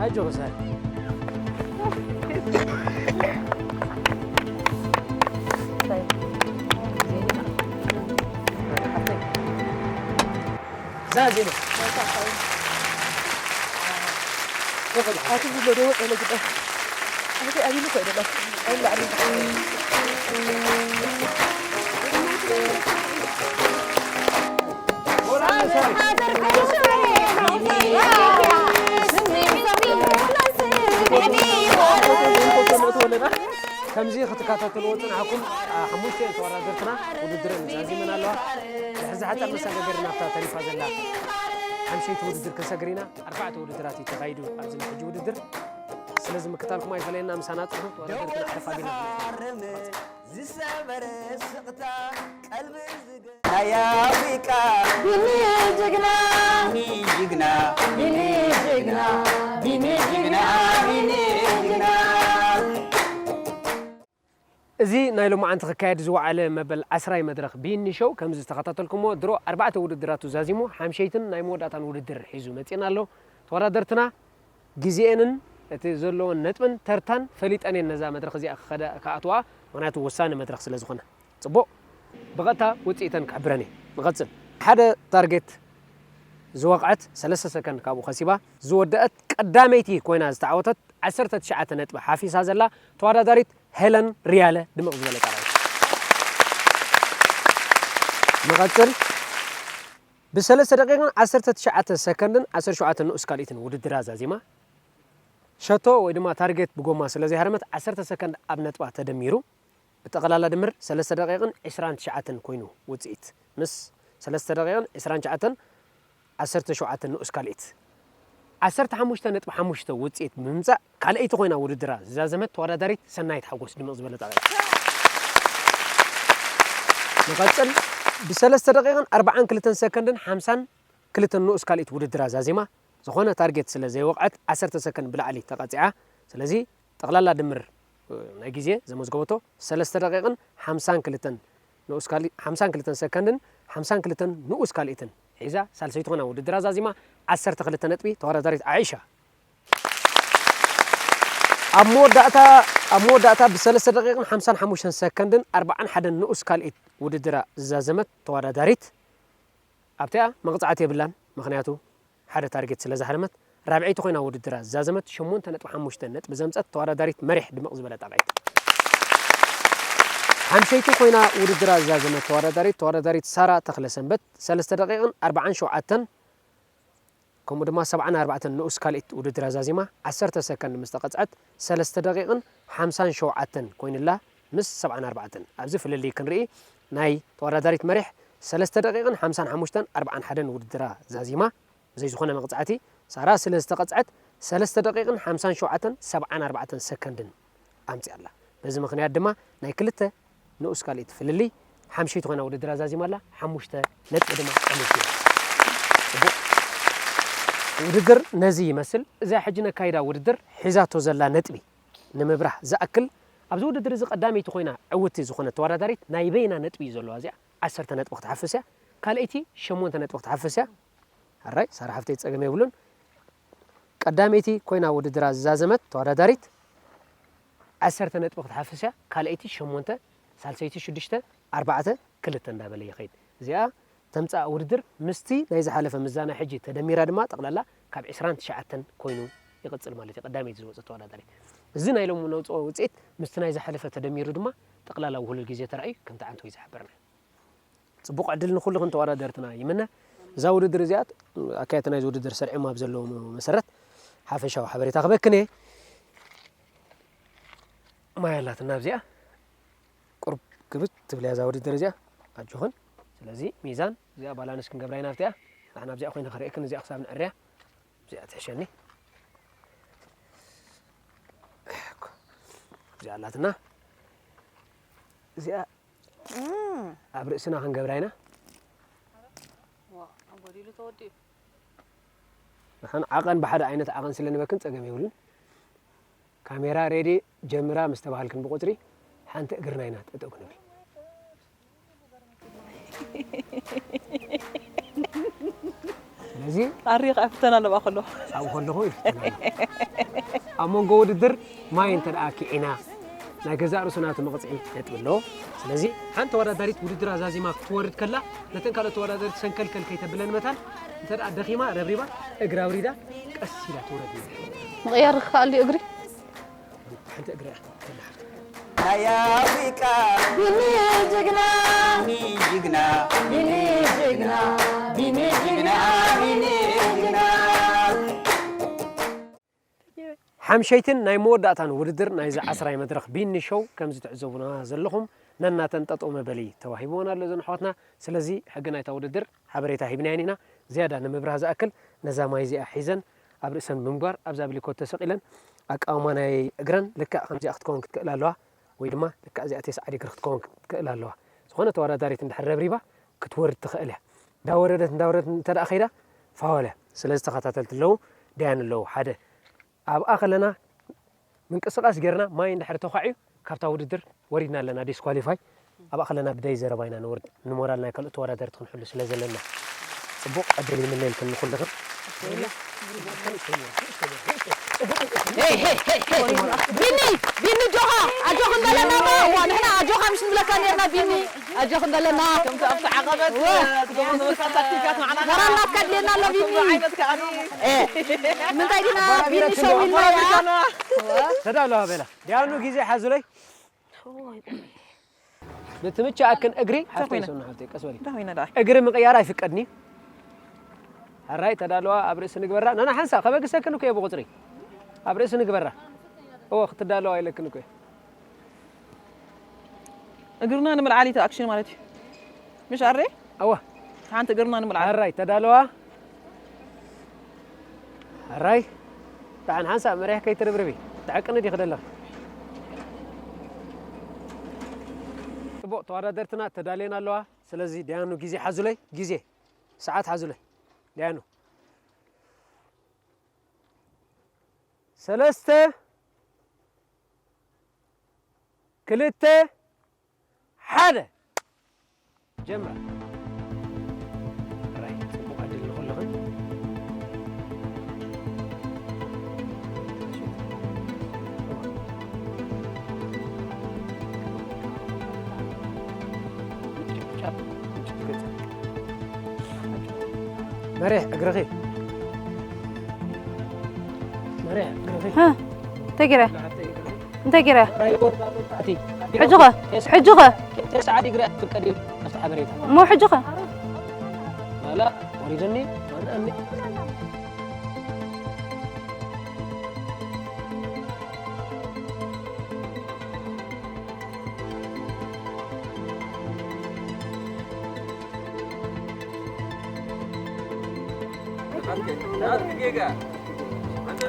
ኣጆኺ ሳሪ። ዛዚመ። ኣቲ ዝሎ ደወ ጠለ ግዳ። ኣቲ ኣቢሉ ኮይደላ። ኣይ ላዕሊ። ከምዚ ክትከታተልዎ ጽናሕኩም፣ ኣ፣ ሓሙሽተ ተወዳደርትና ውድድረን ዛዚመን ኣለዋ። ድሕሪ ዝሓጸር መሰጋገሪ ናብታ ተሪፋ ዘላ ሓምሸይቲ ውድድር ክንሰግር ኢና። ኣርባዕተ ውድድራት እዩ ተኻይዱ ኣብዚ ናይ ሕጂ ውድድር። ስለዚ ምክታልኩም ኣይፈለየና፣ ምሳና ጽንሑ። ተወዳደርትና ዓረፍ ኣቢልና ዝሰበረ ስቕታ ቀልቢ ዝገ ናይ ኣፍሪቃ ቢኒ ጅግና፣ ቢኒ ጅግና፣ ቢኒ ጅግና፣ ቢኒ ጅግና፣ ቢኒ ጅግና። እዚ ናይ ሎማዓንቲ ክካየድ ዝወዓለ መበል ዓስራይ መድረኽ ቢኒ ሾው ከም ዝተኸታተልኩሞ ድሮ ኣርባዕተ ውድድራቱ ዛዚሙ ሓምሸይትን ናይ መወዳእታን ውድድር ሒዙ መጺእና ኣሎ። ተወዳደርትና ግዜኤንን እቲ ዘለዎን ነጥብን ተርታን ፈሊጠን እየን ነዛ መድረኽ እዚኣ ክኸዳ-፣ ክኣትዋ፣ ምኽንያቱ ወሳኒ መድረኽ ስለ ዝኾነ። ጽቡቕ፣ ብቐጥታ ውጽኢተን ክሕብረን እየ። ንቐጽል። ሓደ ታርጌት ዝወቕዐት ሰለስተ ሰከንድ ካብኡ ከሲባ ዝወደአት ቀዳመይቲ ኮይና ዝተዓወተት ዓሰርተ ትሽዓተ ነጥቢ ሓፊሳ ዘላ ተወዳዳሪት ሄለን ሪያለ ድምቕ ዝበለ ጣቕዒት። ንቐጽል። ብሰለስተ ደቂቕን ዓሰርተ ትሽዓተ ሰከንድን ዓሰርተ ሸውዓተ ንኡስ ካልኢትን ውድድራ ዛዚማ ሸቶ ወይ ድማ ታርጌት ብጎማ ስለ ዘይሃረመት ዓሰርተ ሰከንድ ኣብ ነጥባ ተደሚሩ ብጠቕላላ ድምር ሰለስተ ደቂቕን ዕስራን ትሽዓተን ኮይኑ ውጽኢት። ምስ ሰለስተ ደቂቕን ዕስራን ትሽዓተን ዓሰርተ ሸውዓተ ንኡስ ካልኢት ዓሰርተ ሓሙሽተ ነጥቢ ሓሙሽተ ውጽኢት ብምምጻእ ካልኣይቲ ኮይና ውድድራ ዝዛዘመት ተወዳዳሪት ሰናይት ሓጎስ ድምቕ ዝበለ ጣቕዒት። ንቐጽል። ብሰለስተ ደቂቕን ኣርባዓን ክልተን ሰከንድን ሓምሳን ክልተን ንኡስ ካልኢት ውድድራ ዛዚማ ዝኾነ ታርጌት ስለ ዘይወቕዐት ዓሰርተ ሰከንድ ብላዕሊ ተቐጺዓ። ስለዚ ጠቕላላ ድምር፣ እ፣ ናይ ግዜ ዘመዝገበቶ ሰለስተ ደቂቕን ሓምሳን ክልተን ንኡስ ካልእ-፣ ሓምሳን ክልተን ሰከንድን ሓምሳን ክልተን ንኡስ ካልኢትን ሒዛ ሳልሰይቲ ኮይና ውድድራ ዛዚማ ዓሰርተ ክልተ ነጥቢ ተወዳዳሪት ዓኢሻ። ኣብ መወዳእታ፣ ኣብ መወዳእታ ብሰለስተ ደቂቕን ሓምሳን ሓሙሽተን ሰከንድን ኣርባዓን ሓደን ንኡስ ካልኢት ውድድራ ዝዛዘመት ተወዳዳሪት ኣብቲኣ መቕጻዕቲ የብላን፣ ምኽንያቱ ሓደ ታርጌት ስለ ዝሃረመት። ራብዐይቲ ኮይና ውድድራ ዝዛዘመት ሸሞንተ ነጥቢ ሓሙሽተ ነጥቢ ዘምጸት ተወዳዳሪት መሪሕ ድምቕ ዝበለ ጣቕዒት። ሓምሸይቲ ኮይና ውድድራ ዝዛዘመት ተወዳዳሪት፣ ተወዳዳሪት ሳራ ተኽለሰንበት ሰለስተ ደቂቕን ኣርባዓን ሸውዓተን ከምኡ ድማ ሰብዓን ኣርባዕተን ንኡስ ካልኢት ውድድራ ዛዚማ ዓሰርተ ሰከንድ ምስ ተቐጽዐት ሰለስተ ደቂቕን ሓምሳን ሸውዓተን ኮይኑላ ምስ ሰብዓን ኣርባዕተን። ኣብዚ ፍልልይ ክንርኢ ናይ ተወዳዳሪት መሪሕ ሰለስተ ደቂቕን ሓምሳን ሓሙሽተን ኣርባዓን ሓደን ውድድራ ዛዚማ ብዘይ ዝኾነ መቕጻዕቲ ሳራ ስለ ዝተቐጽዐት ሰለስተ ደቂቕን ሓምሳን ሸውዓተን ሰብዓን ኣርባዕተን ሰከንድን ኣምጺኣ ኣላ። በዚ ምኽንያት ድማ ናይ ክልተ ንኡስ ካልኢት ፍልልይ ሓምሸይቲ ኮይና ውድድር ኣዛዚማ ኣላ። ሓሙሽተ ነጥቢ ድማ ቀሊልቲ። ጽቡቕ። ውድድር ነዚ ይመስል። እዛ ሕጂ ነካይዳ ውድድር ሒዛቶ ዘላ ነጥቢ ንምብራህ ዝኣክል፣ ኣብዚ ውድድር እዚ ቀዳመይቲ ኮይና ዕውትቲ ዝኾነት ተወዳዳሪት ናይ በይና ነጥቢ እዩ ዘለዋ። እዚኣ ዓሰርተ ነጥቢ ክትሓፍስ እያ። ካልኣይቲ ሸሞንተ ነጥቢ ክትሓፍስ እያ። ሕራይ፣ ሳራ ሓፍተይ ጸገም የብሉን። ቀዳመይቲ ኮይና ውድድራ ዝዛዘመት ተወዳዳሪት ዓሰርተ ነጥቢ ክትሓፍስ እያ። ካልኣይቲ ሸሞንተ፣ ሳልሰይቲ ሽዱሽተ፣ ኣርባዕተ፣ ክልተ እንዳበለ ይኸይድ። እዚኣ ተምጽኣ ውድድር ምስቲ ናይ ዝሓለፈ ምዛና ሕጂ ተደሚራ ድማ ጠቕላላ ካብ ዕስራን ትሽዓተን ኮይኑ ይቕጽል ማለት እዩ። ቀዳመይቲ ዝወጸት ተወዳዳሪት። እዚ ናይ ሎሚ ነውጽኦ ውጽኢት ምስቲ ናይ ዝሓለፈ ተደሚሩ ድማ ጠቕላላ ውህሉል ግዜ ተራእዩ ከምቲ ዓንቶ እዩ ዝሕብርና። ጽቡቕ ዕድል ንኹልኽን ተወዳደርትና ይምነ። እዛ ውድድር እዚኣ ኣካየድቲ ናይዚ ውድድር ሰርዕማ ኣብ ዘለዎ መሰረት ሓፈሻዊ ሓበሬታ ክበክን እየ። ማይ ኣላትና ኣብዚኣ ቁርብ ክብት ትብል እያ እዛ ውድድር እዚኣ። ኣጆኽን። ስለዚ ሚዛን እዚኣ ባላንስ ክንገብራ ኢና ኣብቲኣ። ንሕና ኣብዚኣ ኮይነ ክርእየክን እዚኣ ክሳብ ንዕርያ። እዚኣ ትሕሸኒ። እዚኣ ኣላትና። እዚኣ እም። ኣብ ርእስና ክንገብራ ኢና። ዋ፣ ኣጎዲሉ ተወዲኡ። ንሕን ዓቐን ብሓደ ዓይነት ዓቐን ስለ ንበክን ጸገም የብሉን። ካሜራ ሬዲ ጀምራ ምስ ተባሃልክን ብቁጽሪ ሓንቲ እግርና ኢና ጠጠው ክንብል። ስለ እዚ ኣሪ ከኣ ፍተና ኣለዋ ከሎ። ኣብኡ ከለኹ ይፍተን ኣሎ። ኣብ መንጎ ውድድር ማይ እንተ ደኣ ኪዒና፣ ናይ ገዛእ ርእሱ ናቱ መቕጽዒ ነጥቢ ኣለዎ። ስለዚ ሓንቲ ተወዳዳሪት ውድድር ኣዛዚማ ክትወርድ ከላ፣ ነተን ካልኦት ተወዳደርቲ ሰንከልከል ከይተብለን መታን፣ እንተ ደኣ ደኺማ፣ ረብሪባ፣ እግሪ ኣውሪዳ፣ ቀስ ኢላ ትውረድ። ምቕያር ክከኣል ድዩ እግሪ? ሓንቲ እግሪ እያ። ናይ ኣፍሪቃ ቢኒ ጅግና፣ ቢኒ ጅግና፣ ቢኒ ጅግና፣ ቢኒ ጅግና፣ ቢኒ ጅግና። ሓምሸይትን ናይ መወዳእታን ውድድር ናይዚ ዓስራይ መድረኽ ቢኒ ሾው፣ ከምዚ ትዕዘቡና ዘለኹም፣ ነናተን ጠጠው መበሊ ተዋሂብወን ኣሎ እዘን ኣሕዋትና። ስለዚ ሕጊ ናይታ ውድድር ሓበሬታ ሂብናየን ኢና። ዝያዳ ንምብራህ ዝኣክል፣ ነዛ ማይ እዚኣ ሒዘን ኣብ ርእሰን ብምግባር ኣብዛ ብሊኮት ተሰቒለን ኣቃውማ ናይ እግረን ልክዕ ከምዚኣ ክትከውን ክትክእል ኣለዋ፣ ወይ ድማ ልክዕ እዚኣ ቴስዓ ዲግሪ ክትከውን ክትክእል ኣለዋ። ዝኾነ ተወዳዳሪት እንድሕር ረብሪባ ክትወርድ ትኽእል እያ። እንዳወረደት እንዳወረደት እንተ ደኣ ከይዳ ፋወል እያ። ስለዚ ተኸታተልቲ ኣለዉ፣ ዳያን ኣለዉ። ሓደ ኣብኣ ከለና ምንቅስቓስ ጌርና ማይ እንድሕር ተዃዕዩ ካብታ ውድድር ወሪድና ኣለና፣ ዲስኳሊፋይ። ኣብኣ ከለና ብደይ ዘረባ ኢና ንወርድ፣ ንሞራል ናይ ካልኦት ተወዳደርቲ ክንሕሉ ስለ ዘለና። ጽቡቕ ዕድል ይምነየልክን ንኹልኽን። ሄይ፣ ሄይ፣ ሄይ፣ ሄይ። ቢኒ፣ ቢኒ፣ ኣጆኻ፣ ኣጆኻ እንዳለና ባ፣ ዋ፣ ንሕና ኣጆኻ ምሽ ንብለካ ኔርና ቢኒ። ኣጆኽ እንዳለና። ከምቲ ኣብቲ ዓቐበት እወ። ትገብሮ ዝነበርካ ታክቲካት ንዓና ተራ ናትካ ድልየና ኣሎ፣ ቢኒ። ከምዚ ዓይነት ከኣ እ፣ ምንታይ ዲና፣ ቢኒ ሸው ኢልና እያ። ተዳለዋ በላ። ዲያኑ ግዜ ሓዙለይ። ብትምችኣክን እግሪ፣ ሓፍተይ ኮይነ። ሰኑ ሓፍተይ፣ ቀስ በሊ። እንታይ ኮይነ ደኣ? እግሪ ምቕያር ኣይፍቀድን እዩ። ሕራይ ተዳለዋ፣ ኣብ ርእሲ ንግበራ። ናና ሓንሳ፣ ከበግሰክን እኮ እየ ብቁጽሪ። ኣብ ርእሲ ንግበራ። እወ፣ ክትዳለዋ ኢለክን እኮ እየ። እግርና ንምልዓል እዩ እቲ ኣክሽን ማለት እዩ። ምሽ ኣረ? እወ። ሓንቲ እግርና ንምልዓል። ሕራይ ተዳለዋ። ሕራይ። ደሓን ሓንሳእ መሪሕ ከይትርብርቢ። ትዕቅኒ ዲኺ ደለኺ? ጽቡቕ፣ ተወዳደርትና ተዳልየን ኣለዋ። ስለዚ ዳያኑ ግዜ ሓዙለይ፣ ግዜ፣ ሰዓት ሓዙለይ። ዳያኑ። ሰለስተ፣ ክልተ፣ ሓደ። ጀምራ። ራይ፣ ጽቡቕ ዕድል ንኹልኽን። መሪሕ እግርኺ። መሪሕ እግርኺ። ሃ፣ እንታይ ገይረ? እንታይ ገይረ? ሕጂ ኸ? ሕጂ ኸ? ተስዓ ዲግሪ ኣትፍቀድ እዩ ኣብቲ ሓበሬታ። እሞ ሕጂ ኸ? ዋላ ወሪድኒ፣ ዋላ እኒ።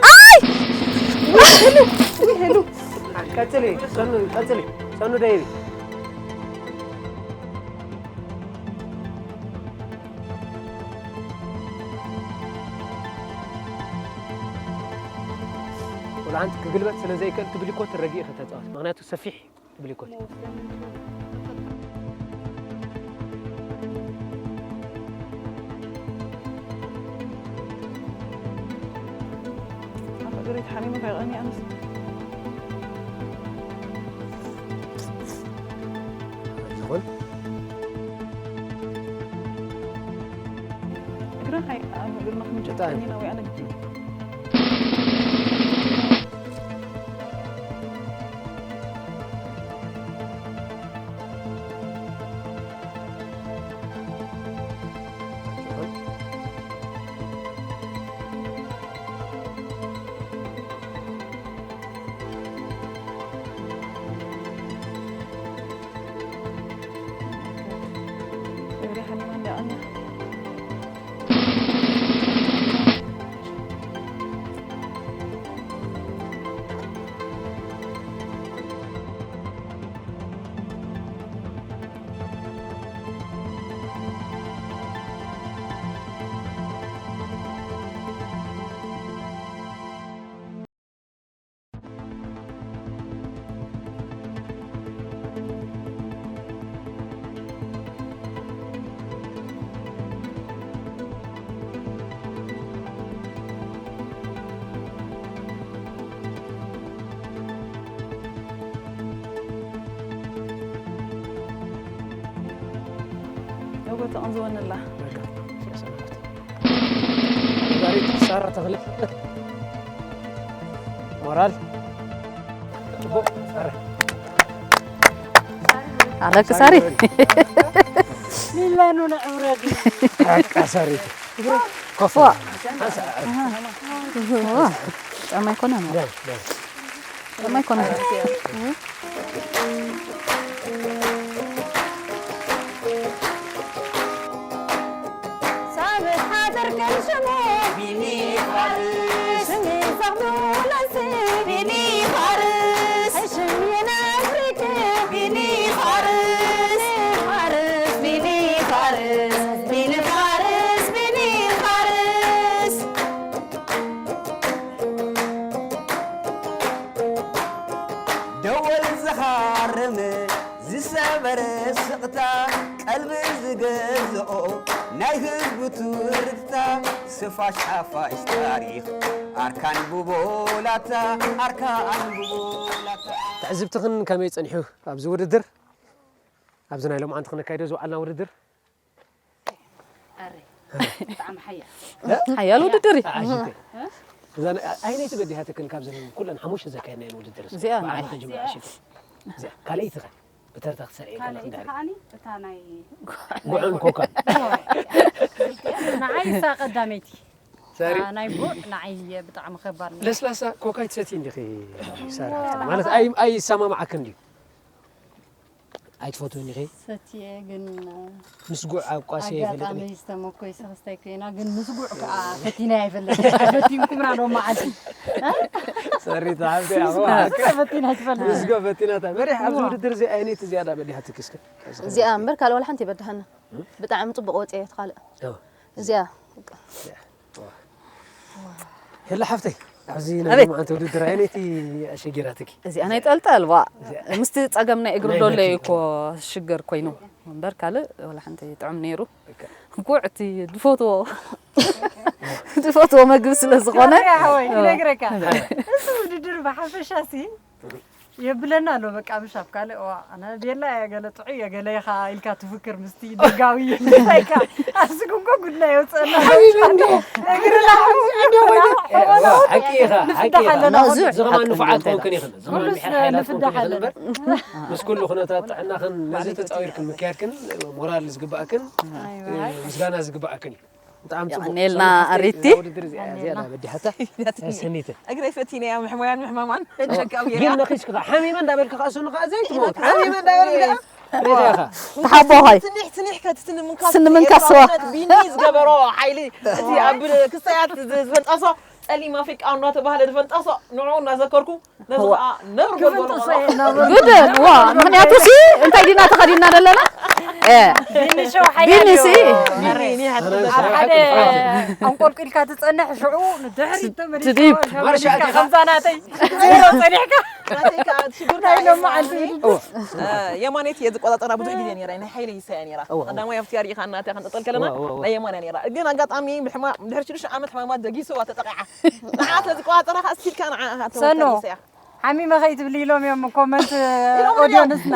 ኣይ! ቀጽሊ፣ ሰኑ፣ ቀጽሊ። ሰኑ ደይቢ። ቆልዓ ሓንቲ ክግልበጥ ስለ ዘይክእል፣ እቲ ብሊኮት ረጊእ ከተጻወት። ምኽንያቱ ሰፊሕ እዩ። ብሊኮት። ኣፍ እግረይ ተሓሚመ ከይቐኒ ኣነስ። ይኹን። እግራ ከይ-፣ ኣብ እግርና ክንጭብጥ ብጣዕሚ። እኒና ወይ ኣነ ግዲ። እግሪ ሓሚማ እንዳቐና። ተቐንዝወኒ ኣላ። በቃ፣ እዚኣ ሰላም። ነጋሪት ሳራ ተኽለ። ሞራል። ጽቡቕ። ኣረ። ኣለክ ሳሪ። ሚላኑ ንዕብረግ በቃ፣ ሳሪ። ኮፍ። ዋ። ዋ። ጫማ ኣይኮነን። ደም፣ ደም። ጫማ ኣይኮነን። ሳብት ሓደር ከም ሽሙ ቢኒ ፋርስ ሽሚ ዘኽብለሲ ቢኒ ፋርስ ሽም የናፍሪክ ቢኒ ፋርስ ፋርስ ቢኒ ፋርስ ቢኒ ፋርስ ቢኒ ፋርስ ደወል ዝኻርም ዝሰበረ ስቕታ ቀልቢ ዝገዝኦ ናይ ህዝቡ ትርታ ስፋሽ ሓፋሽ ታሪኽ ኣርካን ብቦላታ ኣርካን ብቦላታ ትዕዝብትኽን ከመይ ጸኒሑ ኣብዚ ውድድር? ኣብዚ ናይ ሎምዓንቲ ክነካይዶ ዝወዓልና ውድድር? ኣረ ብጣዕሚ ሓያል ሓያል ውድድር እዩ። ዓሽተ እዛ ኣይነይቲ በዲሃትክን ካብዘን ኩለን ሓሙሽተ ዘካየድናየን ውድድር እዚኣ ንዓይ። ከጅምር ዓሽተ እዚኣ ካልኣይቲ ኸ ብተርታ ክትሰርዒ ከለኺ ካልኣይቲ ድሕሪ ከዓኒ እታ ናይ ጉዕን ኮካን ንዓይ እሳ ቀዳመይቲ ሰሪ ናይ ጉዕ ንዓይ ብጣዕሚ ከባድ ነው። ለስላሳ ኮካ ይትሰቲ እንዲኺ ሳራ ማለት ኣይ ኣይሰማማዓክን ድዩ ኣይትፈትውን ኢኺ ሰትየ ግን ምስ ጉዕ ኣብ ቋሲ ኣጋጣሚ ይፈልጥ ዝተመኮይ ሰክስታይ ኮይና ግን ምስ ጉዕ ከዓ ፈቲና ኣይፈልጥ ኣይፈቲንኩምና ዶ መዓልቲ ሰሪታ ኣብቲ ፈቲና ኣይትፈልጥ ምስጎ ፈቲናታ መሪሕ ኣብዚ ውድድር እዚ ኣይነይቲ ዝያዳ በዲሃትኪ እስከ እዚኣ እምበር ካልእ ዋላ ሓንቲ ይበድሃና ብጣዕሚ ፅቡቅ ወፂአ እየ ትኻልእ እዎ። እዚኣ የላ ሓፍተይ ኣብዚ ናይ ኣቤት። ሎማዓንቲ ውድድር ኣይነይቲ ኣሸጊራትኪ እዚኣ ናይ ጠልጠል ዋ ምስቲ ፀገም ናይ እግሪ ናይ ዶሎ እዩ ብርኪ። እኮ ሽግር ኮይኑ እምበር ካልእ ዋላ ሓንቲ ጥዑም ነይሩ ጉዕ እቲ ዝፈትዎ ዝፈትዎ መግቢ ስለ ዝኾነ ወይ ክነግረካ እዚ ውድድር ብሓፈሻ ሲ የብለና ኣሎ በቃ ምሻብ ካልእ ዋ ኣነ ቤላ እየ ገለ ጥዑይ እየ ገለ ኢኻ ኢልካ ትፍክር ምስቲ ደጋዊ ምሳይካ ኣብዚ ጉንጎ ጉድና የውፅአና እግርና ሓቂ ኢኻ ሓቂ ኢኻ ነዚ ዝኸማን ሓቂ ንፉዓት እንታይ ኮንክን ኢኽን ዝኸማን ኩሉስ ምሕር ሓይላት ንፍዳሕ ኮንክን ኢኽን ኣለና እምበር ምስ ኩሉ ኩነታት ጥዕናኽን ነዚ ተፃዊርክን ምክያድክን ሞራል ዝግባእክን ምስጋና ዝግባእክን እዩ ብጣዕሚ ፅቡቅ የቐንየልና ኣሪቲ። ውድድር እዚኣ ዝያዳ በዲሓታ ሰኒተ እግረይ ፈቲነያ ምሕሞያን ምሕማማን ጨቃዊ ግን ነኺስ ከዓ ሓሚመ እንዳበልካ ከዓ ሰኑ ከዓ ዘይትሞት ሓሚመ እንዳበልካ ሬድያኻ ተሓቦ ኸይ ትኒሕ ትኒሕ ከትስኒ ምንካስ ስኒ ምንካስ ስዋ። ቢኒ ዝገበሮ ሓይሊ እቲ ኣብ ክስተያት ዝፈንጠሶ ጸሊም ኣፍሪቃ እናተባህለ ዝፈንጠሶ ንዑ እናዘከርኩ ነዚ ከዓ ነብር ጎልጎሎ ግድን ዋ ምክንያቱ ሲ እንታይ ዲና ተኸዲና ዘለና እ፣ ቢኒ ሸው ሓያል ቢኒ ሲ እዩ። ኣብ ሓደ ኣንቆልቂልካ ትጸንሕ ሽዑ ንድሕሪት ተመሊስካ ትድይብ። ተመሊስካ ከምዛ ናተይ ዜሮ ጸኒሕካ ናተይ ከዓ ሽግር ናይ ሎማዓንቲ የማኔት እየ ዝቆጻጸራ ብዙሕ ግዜ ነራ ናይ ሓይለ ይሳያ ነራ ቀዳማይ ኣብቲ ኣሪኢኻ እናተ ክንጥጠል ከለና ናይ የማንያ ነራ ግን ኣጋጣሚ ብሕማ ድሕሪ ሽዱሽተ ዓመት ሕማማት ደጊስዋ ተጠቂዓ ንዓ ተዝቆጻጸራ ከዓ ስቲልካ ንዓ ሰኖ ሓሚመ ከይትብሊ ኢሎም እዮም ኮመንት ኦዲየንስና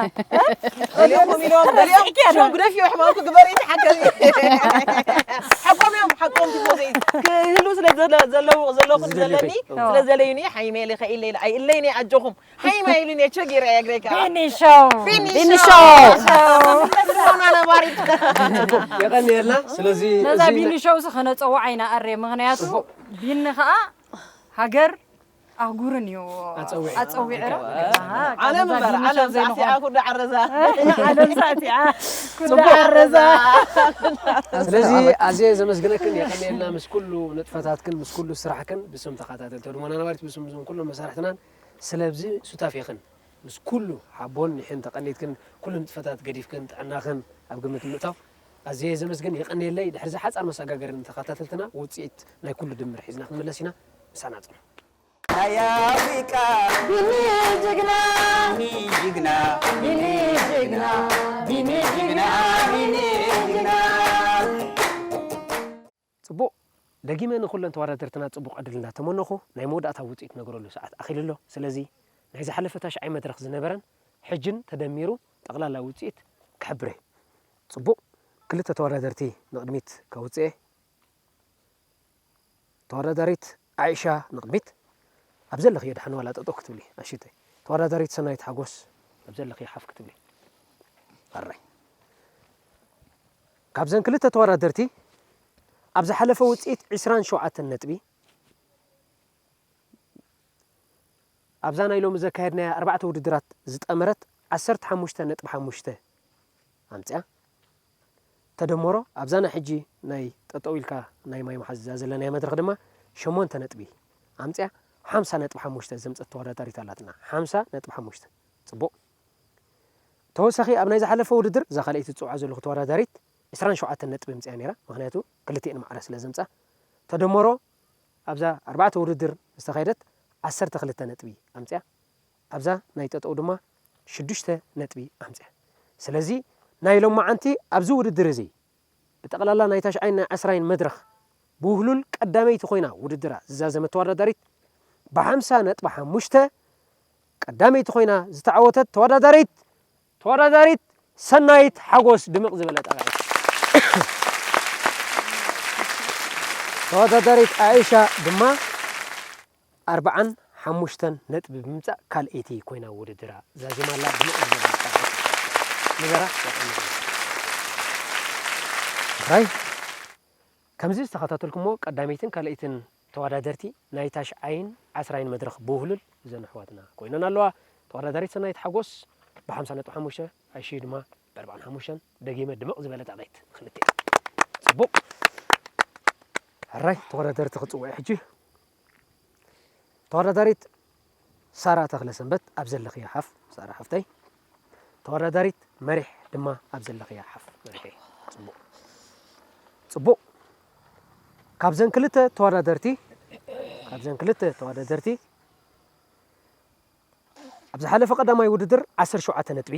ገሊኦም ኢሎም ገሊኦም ሽም ግደፍዮ ሕማምኩ ግበሪ ተሓከሚ ሓቆም እዮም ሓቆም ቲፎዘይ ክህሉ ስለ ዘለዉ ዘለኹ ዘለኒ ስለ ዘለዩኒ ሓይመ ኢለ ከኢለ ኢለ ኣይእለይኒ ኣጆኹም ሓይማ ኢሉኒ ቸጊረ እየ ግሬካ ቢኒ ሾው ቢኒ ቢኒ ሾው ሾው። ሆና ነባሪት የቐንየልና ስለዚ ነዛ እዚ ቢኒ ሾው ዚ ከነፀውዓ ኢና ኣሬ ምክንያቱ ቢኒ ከዓ ሃገር ኣህጉርን እዩ ኣፀዊዑ። ኣፀዊዑ ዓለም እምበር ዓለም ሳዕሲዓ ኩዳ ዓረዛ ዓለም ሳዕሲዓ ኩዳ ዓረዛ ስለዚ ኣዝየ ዘመስግነክን የቐንየልና ምስ ኩሉ ንጥፈታትክን ምስ ኩሉ ስራሕክን ብስም ተኸታተልቲ ድማ ናባሪት ብስም ዝም ኩሎም መሳርሕትናን ስለብዚ ሱታፌኽን ምስ ኩሉ ሓቦን ኒሕን ተቐኒትክን ኩሉ ንጥፈታት ገዲፍክን ጥዕናኽን ኣብ ግምት ምእታው ኣዝየ ዘመስግን የቐንየለይ ድሕሪ ዝሓፃር መሰጋገሪ ንተኸታተልትና ውፅኢት ናይ ኩሉ ድምር ሒዝና ክንምለስ ኢና ምሳና ፅኑ ናይ ኣፍሪቃ ቢኒ ጅግና ቢኒ ጅግና ቢኒ ጅግና ቢኒ ጅግና ቢኒ ጅግና ፅቡቕ ደጊመ ንኩለን ተወዳደርትና ፅቡቕ ዕድል እንዳተመነኹ ናይ መወዳእታ ውፅኢት ነግረሉ ሰዓት ኣኺሉ ኣሎ ስለዚ ናይ ዝሓለፈ ታሽዓይ መድረኽ ዝነበረን ሕጅን ተደሚሩ ጠቕላላ ውፅኢት ክሕብረ እዩ ፅቡቕ ክልተ ተወዳደርቲ ንቕድሚት ከውፅኤ። ተወዳዳሪት ዓኢሻ ንቕድሚት። ኣብ ዘለኽዮ ድሓን ዋላ ጠጠው ክትብሊ ኣሽተይ። ተወዳዳሪት ሰናይት ሓጎስ፣ ኣብ ዘለኽዮ ሓፍ ክትብሊ። ኣራይ። ካብዘን ክልተ ተወዳደርቲ ኣብ ዝሓለፈ ውፅኢት ዕስራን ሸውዓተን ነጥቢ፣ ኣብዛ ናይ ሎሚ ዘካየድናያ ኣርባዕተ ውድድራት ዝጠመረት ዓሰርተ ሓሙሽተ ነጥቢ ሓሙሽተ ኣምፅኣ። ተደመሮ ኣብዛ ናይ ሕጂ ናይ ጠጠው ኢልካ ናይ ማይ መሓዝ እዛ ዘለናያ መድረኽ ድማ ሸሞንተ ነጥቢ ኣምፅኣ። ሓምሳ ነጥቢ ሓሙሽተ ዘምፀት ተወዳዳሪት ኣላትና። ሓምሳ ነጥቢ ሓሙሽተ። ፅቡቕ። ተወሳኺ ኣብ ናይ ዝሓለፈ ውድድር እዛ ካልኣይቲ ዝፅውዓ ዘለኹ ተወዳዳሪት ዕስራን ሸውዓተን ነጥቢ ኣምፅኣ ነይራ። ምኽንያቱ ክልቲኤን ማዕረ ስለ ዘምፅኣ። ተደመሮ ኣብዛ ኣርባዕተ ውድድር ዝተኻየደት ዓሰርተ ክልተ ነጥቢ ኣምፅኣ። ኣብዛ ናይ ጠጠው ድማ ሽዱሽተ ነጥቢ ኣምፅኣ። ስለዚ ናይ ሎማዓንቲ ኣብዚ ውድድር እዚ ብጠቕላላ ናይ ታሽዓይን ናይ ዓስራይን መድረኽ ብውህሉል ቀዳመይቲ ኮይና ውድድራ ዝዛዘመት ተወዳዳሪት ብሓምሳ ነጥቢ ሓሙሽተ ቀዳመይቲ ኮይና ዝተዓወተት ተወዳዳሪት፣ ተወዳዳሪት ሰናይት ሓጎስ ድምቕ ዝበለ ጣቕዒት። ተወዳዳሪት ኣኢሻ ድማ ኣርብዓን ሓሙሽተን ነጥቢ ብምምፃእ ካልኣይቲ ኮይና ውድድራ ዛዚማ ኣላ። ድምቕ ዝበለ ጣቕዒት ንበራ። ራይ። ከምዚ ዝተኸታተልኩሞ ቀዳመይትን ካልኣይትን ተወዳደርቲ ናይ ታሽዓይን ዓስራይን መድረኽ ብውህሉል እዘን ኣሕዋትና ኮይነን ኣለዋ። ተወዳዳሪት ሰናይት ሓጎስ ብሓምሳ ነጥቢ ሓሙሽተ፣ ኣሺ ድማ ብኣርብዓን ሓሙሽተን። ደጊመ ድምቕ ዝበለ ጣቕዒት ክልቲኤን። ጽቡቕ። ሕራይ ተወዳደርቲ ክጽውዕ ሕጂ። ተወዳዳሪት ሳራ ተኽለሰንበት ኣብ ዘለኽያ ሓፍ፣ ሳራ ሓፍተይ። ተወዳዳሪት መሪሕ ድማ ኣብ ዘለኽያ ሓፍ፣ መሪሐይ። ጽቡቕ። ጽቡቕ። ካብዘን ክልተ ተወዳደርቲ፣ ካብዘን ክልተ ተወዳደርቲ ኣብ ዝሓለፈ ቀዳማይ ውድድር ዓሰርተ ሸውዓተ ነጥቢ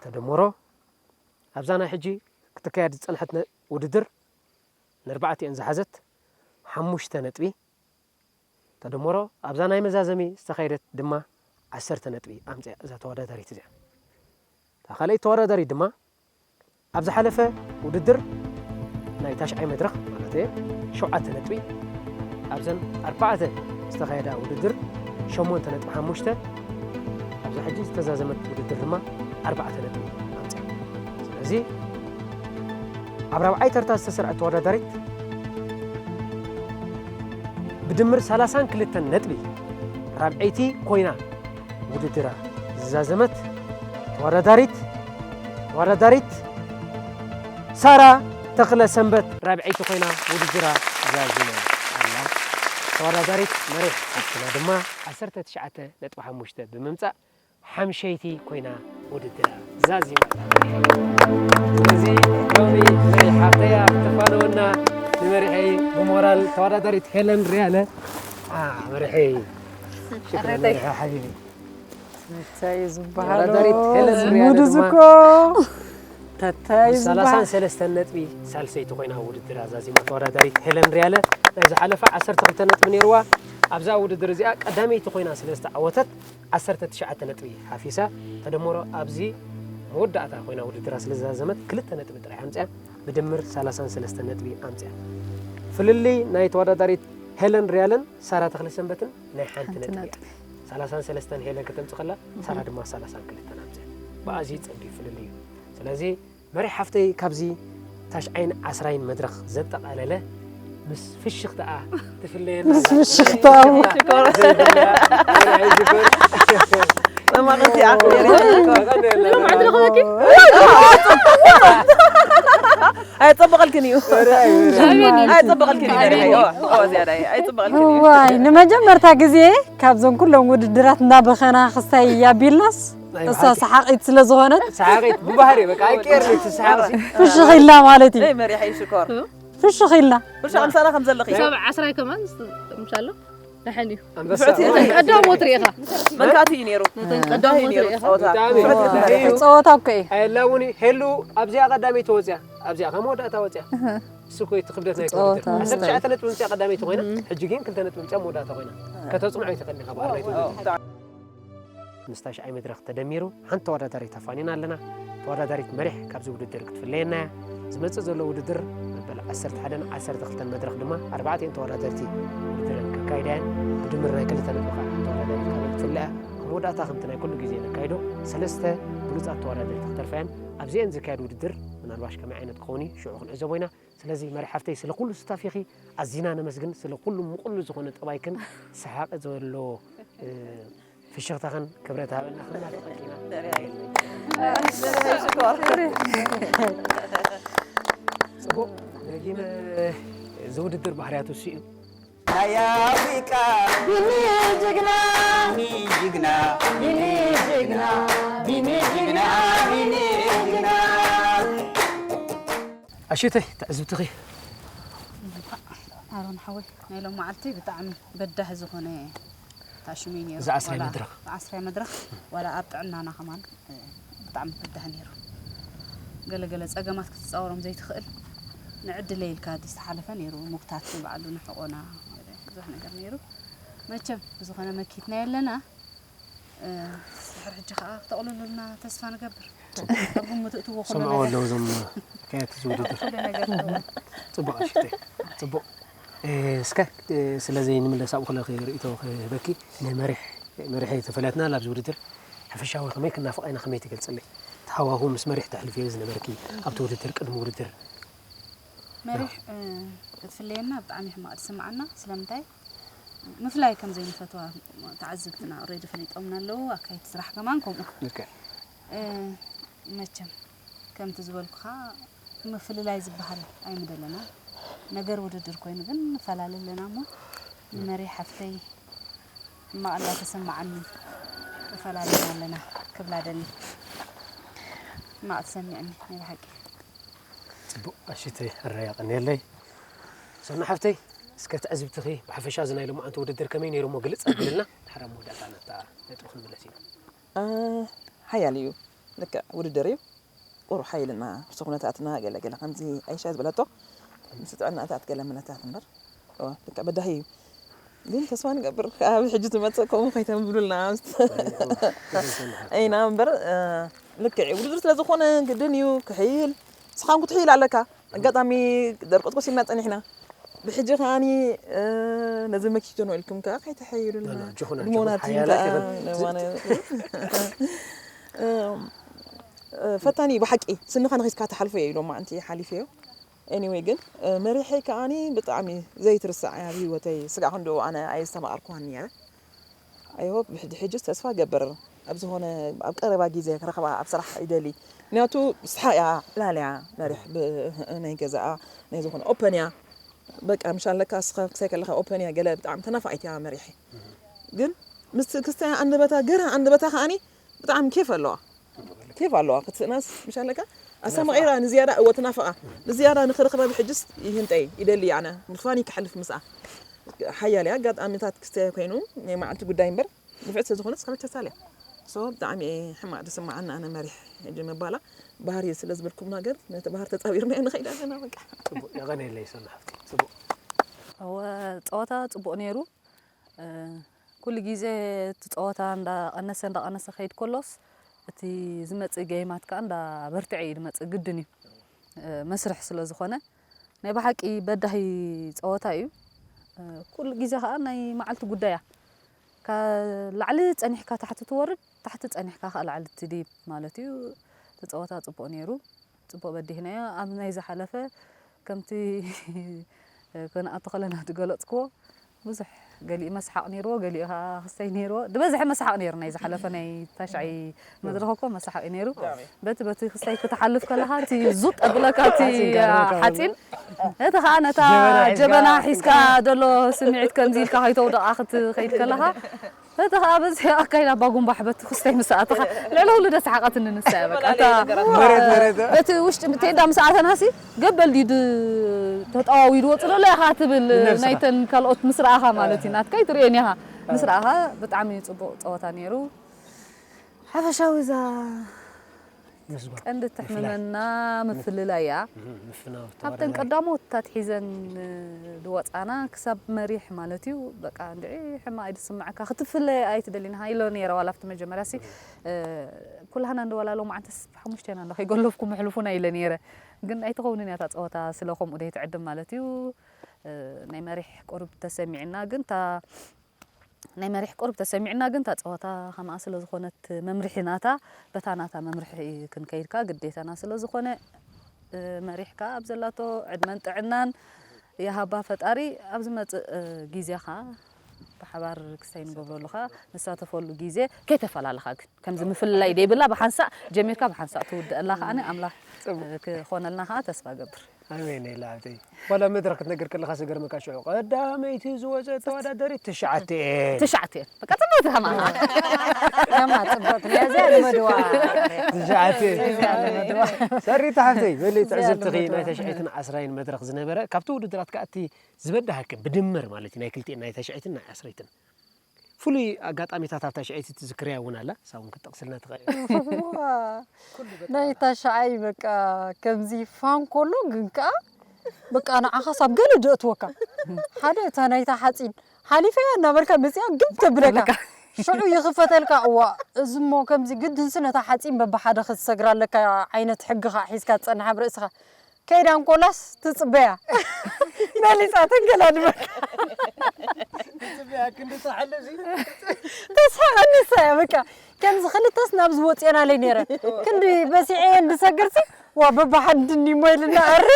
ተደመሮ፣ ኣብዛ ናይ ሕጂ ክትካየድ ዝጸንሐት ነ-፣ ውድድር ነርባዕቲኤን ዝሓዘት ሓሙሽተ ነጥቢ ተደመሮ፣ ኣብዛ ናይ መዛዘሚ ዝተኻየደት ድማ ዓሰርተ ነጥቢ ኣምፅያ እዛ ተወዳዳሪት እዚኣ። እታ ካልኣይቲ ተወዳዳሪት ድማ ኣብ ዝሓለፈ ውድድር ናይ ታሽዓይ መድረኽ ማለት እየ ሸውዓተ ነጥቢ፣ ኣብዘን ኣርባዕተ ዝተኻየዳ ውድድር ሸሞንተ ነጥቢ ሓሙሽተ፣ ኣብዛ ሕጂ ዝተዛዘመት ውድድር ድማ ኣርባዕተ ነጥቢ ኣምፅያ። ስለዚ ኣብ ራብዓይ ተርታ ዝተሰርዐት ተወዳዳሪት ብድምር ሰላሳን ክልተን ነጥቢ ራብዐይቲ ኮይና ውድድራ ዝዛዘመት ተወዳዳሪት፣ ተወዳዳሪት ሳራ ተኽለ ሰንበት ራብዐይቲ ኮይና ውድድራ ዛዚማ ኣላ። ተወዳዳሪት መሪሕ ሓፍትና ድማ ዓሰርተ ትሽዓተ ነጥቢ ሓሙሽተ ብምምፃእ ሓምሸይቲ ኮይና ውድድራ ዛዚማ ኣላ። ስለዚ ሎሚ መሪሕ ሓፍተያ ክትፋነወና ንመሪሐይ ብሞራል ተወዳዳሪት ሄለን ሪያለ። አ፣ መሪሐይ። ሽክራን መሪሐ ሓቢቢ። እንታይ እዩ ዝበሃሎ? ተወዳዳሪት ሄለን ሪያለ ሙድ ድማ እኮ። እንታይ እዩ ዝበሃል? ሰላሳን ሰለስተን ነጥቢ ሳልሰይቲ ኮይና ውድድር ኣዛዚማ ተወዳዳሪት ሄለን ሪያለ ናይ ዝሓለፈ ዓሰርተ ክልተ ነጥቢ ነይርዋ። ኣብዛ ውድድር እዚኣ ቀዳመይቲ ኮይና ስለ ዝተዓወተት ዓሰርተ ትሽዓተ ነጥቢ ሓፊሳ። ተደመሮ ኣብዚ መወዳእታ ኮይና ውድድራ ስለ ዝዛዘመት ክልተ ነጥቢ ጥራይ ኣምፅያ። ብድምር ሰላሳን ሰለስተን ነጥቢ ኣምፅያ። ፍልልይ ናይ ተወዳዳሪት ሄለን ሪያልን ሳራ ተኽለሰንበትን ናይ ሓንቲ ሓንቲ ነጥቢ እያ። ነጥቢ። ሰላሳን ሰለስተን ሄለን ከተምጽእ ከላ፣ ሳራ ድማ ሰላሳን ክልተን ኣምጽያ። ብኣዝዩ ጸቢብ ፍልልይ እዩ። ስለዚ መሪሕ ሓፍተይ ካብዚ ታሽዓይን ዓስራይን መድረኽ ዘጠቓለለ ምስ ፍሽኽታኣ ትፍለየና ምስ ኣላ። ፍሽኽታኡ። ዘይብላ፣ መሪሕ ሽኮር። መማቕርቲ ኣኽቢር። በቃ እንደ የለን። ሎም ዓዲ ረኸበኪ? ኣይጸበቐልክን እዩ። ወረ፣ ወረ። ኣይጸበቐልክን እዩ። ኣበይ? ኣዎ፣ ዝያዳ ኣይጸበቐልክን እዩ። እዋይ፣ ንመጀመርታ ግዜ ካብዞም ኩሎም ውድድራት እናበኸና ክስታይ ኣቢልናስ፣ ናይ እሳ ብሓቂ። ሰሓቒት ስለ ዝኾነት። ሰሓቒት ብባህሪ፣ በቃ፣ ኣይቀየርን እቲ ሰሓቕ እዚ። ፍሽኽ ኢልና ማለት እዩ። ናይ መሪሐይ ሽኮር። ፍሽኽ ኢልና። ፍሽኽ ኣምሳላ ከም ዘለኺ። ክሳብ ዓስራይ ከማን ምስ-፣ ምሻሎ? ደሓን እዩ። ኣንበሳ። ንፍዕቲ ቀዳሞት ርኢኻ። መንካቲ እዩ ነይሩ። ነተን እንታይ እዩ ቀዳሞት ነይሩ ርኢኻ። ጸወታ? ብጣዕሚ። ንፍዕቲ እዩ። ጸወታ እኮ እዩ። ኣየላውን እዩ። ሄሉ ኣብዚኣ ቀዳመይቲ ወፅያ። ኣብዚኣ ካብ መወዳእታ ወፅያ። እህ። እሱ እኮ እቲ ክብደት ናይ ጸወታ። ኮምፒውተር። ዓሰርተ ትሽዓተ ነጥቢ ወፅያ ቀዳመይቲ ኮይና፣ እም። ሕጂ ግን ክልተ ነጥቢ ምፅያ መወዳእታ ኮይና። ከተጽንዖ ኣይትኽእልን ኢኻ በዓል ናይቲ ውድድር። ምስ ታሽዓይ መድረኽ ተደሚሩ ሓንቲ ተወዳዳሪት ኣፋኒና ኣለና። እታ ተወዳዳሪት መሪሕ ካብዚ ውድድር ክትፍለየና እያ። ዝመጽእ ዘሎ ውድድር መበል ዓሰርተ ሓደን ዓሰርተ ክልተን መድረኽ ድማ ኣርባዕቲኤን ተወዳደርቲ ውድድረን ከካይዳ እየን። ብድምር ናይ ክልተ ነጥቢ ከዓ ተወዳዳሪት ካልኣይ ትፍለ እያ። ኣብ መወዳእታ ከምቲ ናይ ኩሉ ግዜ ነካይዶ ሰለስተ ብሉጻት ተወዳደርቲ ክተርፋ እየን። ኣብዚኤን ዝካየድ ውድድር ምናልባሽ ከመይ ዓይነት ክኸውን እዩ ሽዑ ክንዕዘቦ ኢና። ስለዚ መሪሕ ሓፍተይ ስለ ኩሉ ስታፊኺ ኣዚና ነመስግን። ስለ ኩሉ ምቕሉ ዝኾነ ጠባይክን ሰሓቂ ዘለዎ ፍሽኽታኽን ክብረት ሃበልና ክናፍቀኪና። ጽቡቕ ደጊመ እዚ ውድድር ባህርያቱ እሱ እዩ። ናይ ኣፍሪቃ ቢኒ ጅግና ቢኒ ጅግና ቢኒ ጅግና ቢኒ ጅግና ቢኒ ጅግና ኣሽተይ ትዕዝብትኺ ኣሮን ሓወይ ናይ ሎም መዓልቲ ብጣዕሚ በዳህ ዝኾነ ታሽሙ ነይሩ። እዚ ዓስራይ መድረኽ። ዓስራይ መድረኽ ዋላ ኣብ ጥዕናና ከማን ብጣዕሚ በዳህ ነይሩ። ገለገለ ጸገማት ክትጻወሮም ዘይትኽእል ንዕድለ ኢልካ ዝተሓለፈ ነይሩ። ሙግታት ንባዕሉ ንሕቆና ብዙሕ ነገር ነይሩ። መቸም ብዝኾነ መኪትና የለና። ድሕሪ ሕጂ ከዓ ክተቕልሉልና ተስፋ ንገብር። ኣብ ግምት እትዎ ኩሉ ሰምዕዎ ነገር ኣለዉ እዞም ከያት ዝውድድር ኩሉ ነገር ተወ። ፅቡቅ ኣሽተይ ፅቡቅ እስከ ስለዚ ንምለስ ኣብኡ ከለኺ ርእቶ ክህበኪ ንመሪሕ መሪሐ ተፈለጥና ኣብዚ ውድድር ሓፈሻዊ ከመይ ክናፍቃ ኢና ከመይ ትገልፅለይ ተሃዋሁ ምስ መሪሕ ተሕልፍዮ ዝነበርኪ ኣብቲ ውድድር ቅድሚ ውድድር መሪሕ ክትፍለየና ብጣዕሚ ሕማቕ ዝስምዓና ስለምንታይ ምፍላይ ከም ዘይንፈትዋ ተዓዘብትና ኦሬዲ ፈሊጦምና ኣለዉ ኣካየድቲ ስራሕ ከማን ከምኡ ልክዕ መቸም ከምቲ ዝበልኩኻ ምፍልላይ ዝበሃል ኣይምደለና ነገር ውድድር ኮይኑ ግን ንፈላለ ኣለና እሞ ንመሪ ሓፍተይ ሕማቕ እንዳተሰማዓኒ ንፈላለና ኣለና ክብላ ደሊ ሕማቕ ተሰሚዕኒ ናይ ብሓቂ ፅቡቕ ኣሽተይ ሕራይ ኣቐንየለይ ሰና ሓፍተይ እስከ ትዕዝብትኺ ብሓፈሻ እዚ ናይ ሎማዓንቲ ውድድር ከመይ ነይሩ እሞ ግልፅ ኣቢልና ድሓር ኣብ መወዳእታ ናብታ ነጥቢ ክንምለስ ኢና ሓያል እዩ ልክዕ ውድድር እዩ ቁሩብ ሓይልና ርእሲ ኩነታትና ገለ ገለ ከምዚ ኣይሻ ዝበለቶ ምስ ጥዕናታት ገለ ምነታት እምበር ልክዕ በዳሂ እዩ ግን ተስፋ ንገብር ካብ ሕጂ ትመፅእ ከምኡ ከይተንብሉልና ኢና እምበር ልክዕ ውድድር ስለ ዝኾነ ግድን እዩ ክሕይል ንስኻን ክትሕይል ኣለካ ኣጋጣሚ ደርቆት ኮሲና ፀኒሕና ብሕጂ ከዓኒ ነዚ መኪቶ ነው ኢልኩም ከዓ ከይተሐይሉልና ድሞናት ፈታኒ ብሓቂ ስንኻ ንኺስካ ትሓልፎ እየ ኢሎም ማዓንቲ ሓሊፈዮ anyway ግን መሪሐይ ከዓኒ ብጣዕሚ ዘይትርሳዕ ኣብ ህይወተይ ስጋዕ ክንድኡ ኣነ ኣየስተማቐርኩዋን ነረ I hope ብሕጂ ሕጅስ ተስፋ ገብር ኣብ ዝኾነ ኣብ ቀረባ ግዜ ክረኽባ ኣብ ስራሕ ይደሊ ምክንያቱ ስሓ እያ ዕላል እያ መሪሕ ናይ ገዛኣ ናይ ዝኾነ ኦፐን እያ በቃ ምሻለካ እስኻ ክሳይ ከለኻ ኦፐን እያ ገለ ብጣዕሚ ተናፋቂት እያ መሪሒ ግን ምስ ክስታይ ኣንደበታ ገራ ኣንደበታ ከዓኒ ብጣዕሚ ኬፍ ኣለዋ ኬፍ ኣለዋ ክትስእናስ ምሻለካ ኣሳማቂራ ንዝያዳ እወ ትናፍቃ ንዝያዳ ንክርክባ ብሕጅስ ይህንጠይ ይደሊ ኣነ ምፋኒ ክሕልፍ ምስኣ ሓያል እያ ኣጋጣሚታት ክስተያ ኮይኑ ናይ መዓልቲ ጉዳይ እምበር ንፍዕቲ ስለዝኾነት ስካብ ተሳልያ so ብጣዕሚ እየ ሕማቅ ዝስማዓኒ ኣነ መሪሕ ሕጂ ምባላ ባህሪ ስለዝብልኩም ነገር ነቲ ባህር ተፃዊርና ንኸይድ ኣለና በቃ ፅቡቅ የቀንየለይ ሰና ሓፍቲ ፅቡቅ እወ ፀወታ ፅቡቅ ነይሩ ኩሉ ግዜ እቲ ፀወታ እንዳቀነሰ እንዳቀነሰ ከይድ ከሎስ እቲ ዝመፅእ ገይማት ከዓ እንዳበርትዐ እዩ ዝመፅእ ግድን እዩ መስርሕ ስለ ዝኾነ ናይ ብሓቂ በዳሂ ፀወታ እዩ ኩሉ ግዜ ከዓ ናይ መዓልቲ ጉዳያ ላዕሊ ፀኒሕካ ታሕቲ ትወርድ ታሕቲ ፀኒሕካ ከዓ ላዕሊ ትድይብ ማለት እዩ እቲ ፀወታ ፅቡቅ ነይሩ ፅቡቅ በዲህናዮ ኣብ ናይ ዝሓለፈ ከምቲ ክንኣቱ ከለና ዝገለፅክዎ ብዙሕ ገሊኡ መስሓቕ ነይርዎ ገሊኡ ከዓ ክስተይ ነይርዎ ዝበዝሐ መስሓቕ ነይሩ ናይ ዝሓለፈ ናይ ታሽዓይ መድረኽ እኮ መስሓቕ እዩ ነይሩ በቲ በቲ ክስተይ ክትሓልፍ ከለኻ እቲ ዙጥ ኣብለካ እቲ ሓፂን እቲ ከዓ ነታ ጀበና ሒዝካ ዘሎ ስምዒት ከምዚ ኢልካ ከይተውደቓ ክትኸይድ ከለኻ እቲ ከዓ በዚ ኣካይዳ ኣባ ጉንባሕ በቲ ክስተይ ምስ ኣተኻ ልዕሊ ኩሉ ደስሓቐትኒ ንሳ እያ በቃ እታ መሬት መሬት በቲ ውሽጢ ቴንዳ ምስ ኣተናሲ ገበል ድዩ ተጠዋዊሉ ወፅእ ዘሎ ኢኻ ትብል ናይተን ካልኦት ምስ ረኣኻ ማለት እዩ ናትካ ይትርእየን ኢኻ ምስ ረኣኻ ብጣዕሚ ፅቡቕ ፀወታ ነይሩ ሓፈሻዊ እዛ ቀንዲ ተሕምመና ምፍልላይ እያ። ኣብተን ቀዳሞት ኣትሒዘን ዝወፃና ክሳብ መሪሕ ማለት እዩ። በቃ እንድዒ ሕማቕ ኣይድስምዓካ ክትፍለ ኣይትደሊን ኢለ ነይረ። ዋላ ኣብቲ መጀመርያ ሲ ኩላህና እንደ ዋላ ሎማዓንተስ ሓሙሽቴና እንደ ከይገለፍኩ ምሕልፉና ኢለ ነይረ። ግን ኣይትኸውንን እያ እታ ፀወታ ስለ ከምኡ ደይ ትዕድም ማለት እዩ። ናይ መሪሕ ቁሩብ ተሰሚዕና ግን እታ ናይ መሪሕ ቁሩብ ተሰሚዕና ግን እታ ፀወታ ከምኣ ስለ ዝኾነት መምርሒ ናታ በታ ናታ መምርሒ ክንከይድካ ግዴታና ስለ ዝኾነ መሪሕካ ኣብ ዘላቶ ዕድመን ጥዕናን የሃባ ፈጣሪ ኣብ ዝመፅእ ግዜኻ ብሓባር ክስታይ ንገብረሉ ኸዓ ንሳተፈሉ ግዜ ከይተፈላለኻ ግን ከምዚ ምፍልላይ ደይብላ ብሓንሳእ ጀሚርካ ብሓንሳእ ትውድአላ ኸዓ ኣምላኽ ክኾነልና ኸዓ ተስፋ ገብር። ኣሜን ኢለ ኣብተይ ዋላ መድረክ ክትነግር ከለኻ ዝገርመካ ሽዑ ቀዳመይቲ ዝወፀት ተወዳደሪት ትሽዓተ እየን ትሽዓተ እየን በቃ ፅብቅቲ ከማኻ ከማ ፅብቅቲ ናይ እዚኣ ልመድዋ ትሽዓተ እየን ሰሪታ ሓፍተይ በሊ ትዕዝብትኺ ናይ ተሽዐይትን ዓስራይን መድረክ ዝነበረ ካብቲ ውድድራት ከዓ እቲ ዝበዳሃክን ብድምር ማለት እዩ ናይ ክልቲኤን ናይ ተሽዐይትን ናይ ዓስረይትን ፍሉይ ኣጋጣሚታት ኣብታ ሽዐይቲ ትዝክርያ እውን ኣላ፣ እሳ እውን ክትጠቕስልና ትኽእል። እዋ፣ ናይ ታሽዓይ በቃ ከምዚ ፋን ከሎ ግን ከኣ በቃ ንዓኻስ ኣብ ገለ ደእትወካ። ሓደ እታ ናይታ ሓፂን ሓሊፈያ እናበልካ መፂኣ ግብ ተብለካ። ሽዑ ይኽፈተልካ እዋ እዚሞ ከምዚ ግድንሲ ነታ ሓፂን በብሓደ ክትሰግራ ኣለካ ዓይነት ሕጊ ከዓ ሒዝካ ትፀንሕ ኣብ ርእስኻ። ከይዳ እንኮላስ ትፅበያ መሊፃ ተገላድበካ ተስሓቐኒ እሳ እያ በቃ ከምዚ ክልተስ ናብ ዝወፅኤናለይ ነይረ ክንዲ በሲዐ እየ እንድሰግርሲ ዋ በባሓንድኒ እሞ ኢልና ኣረ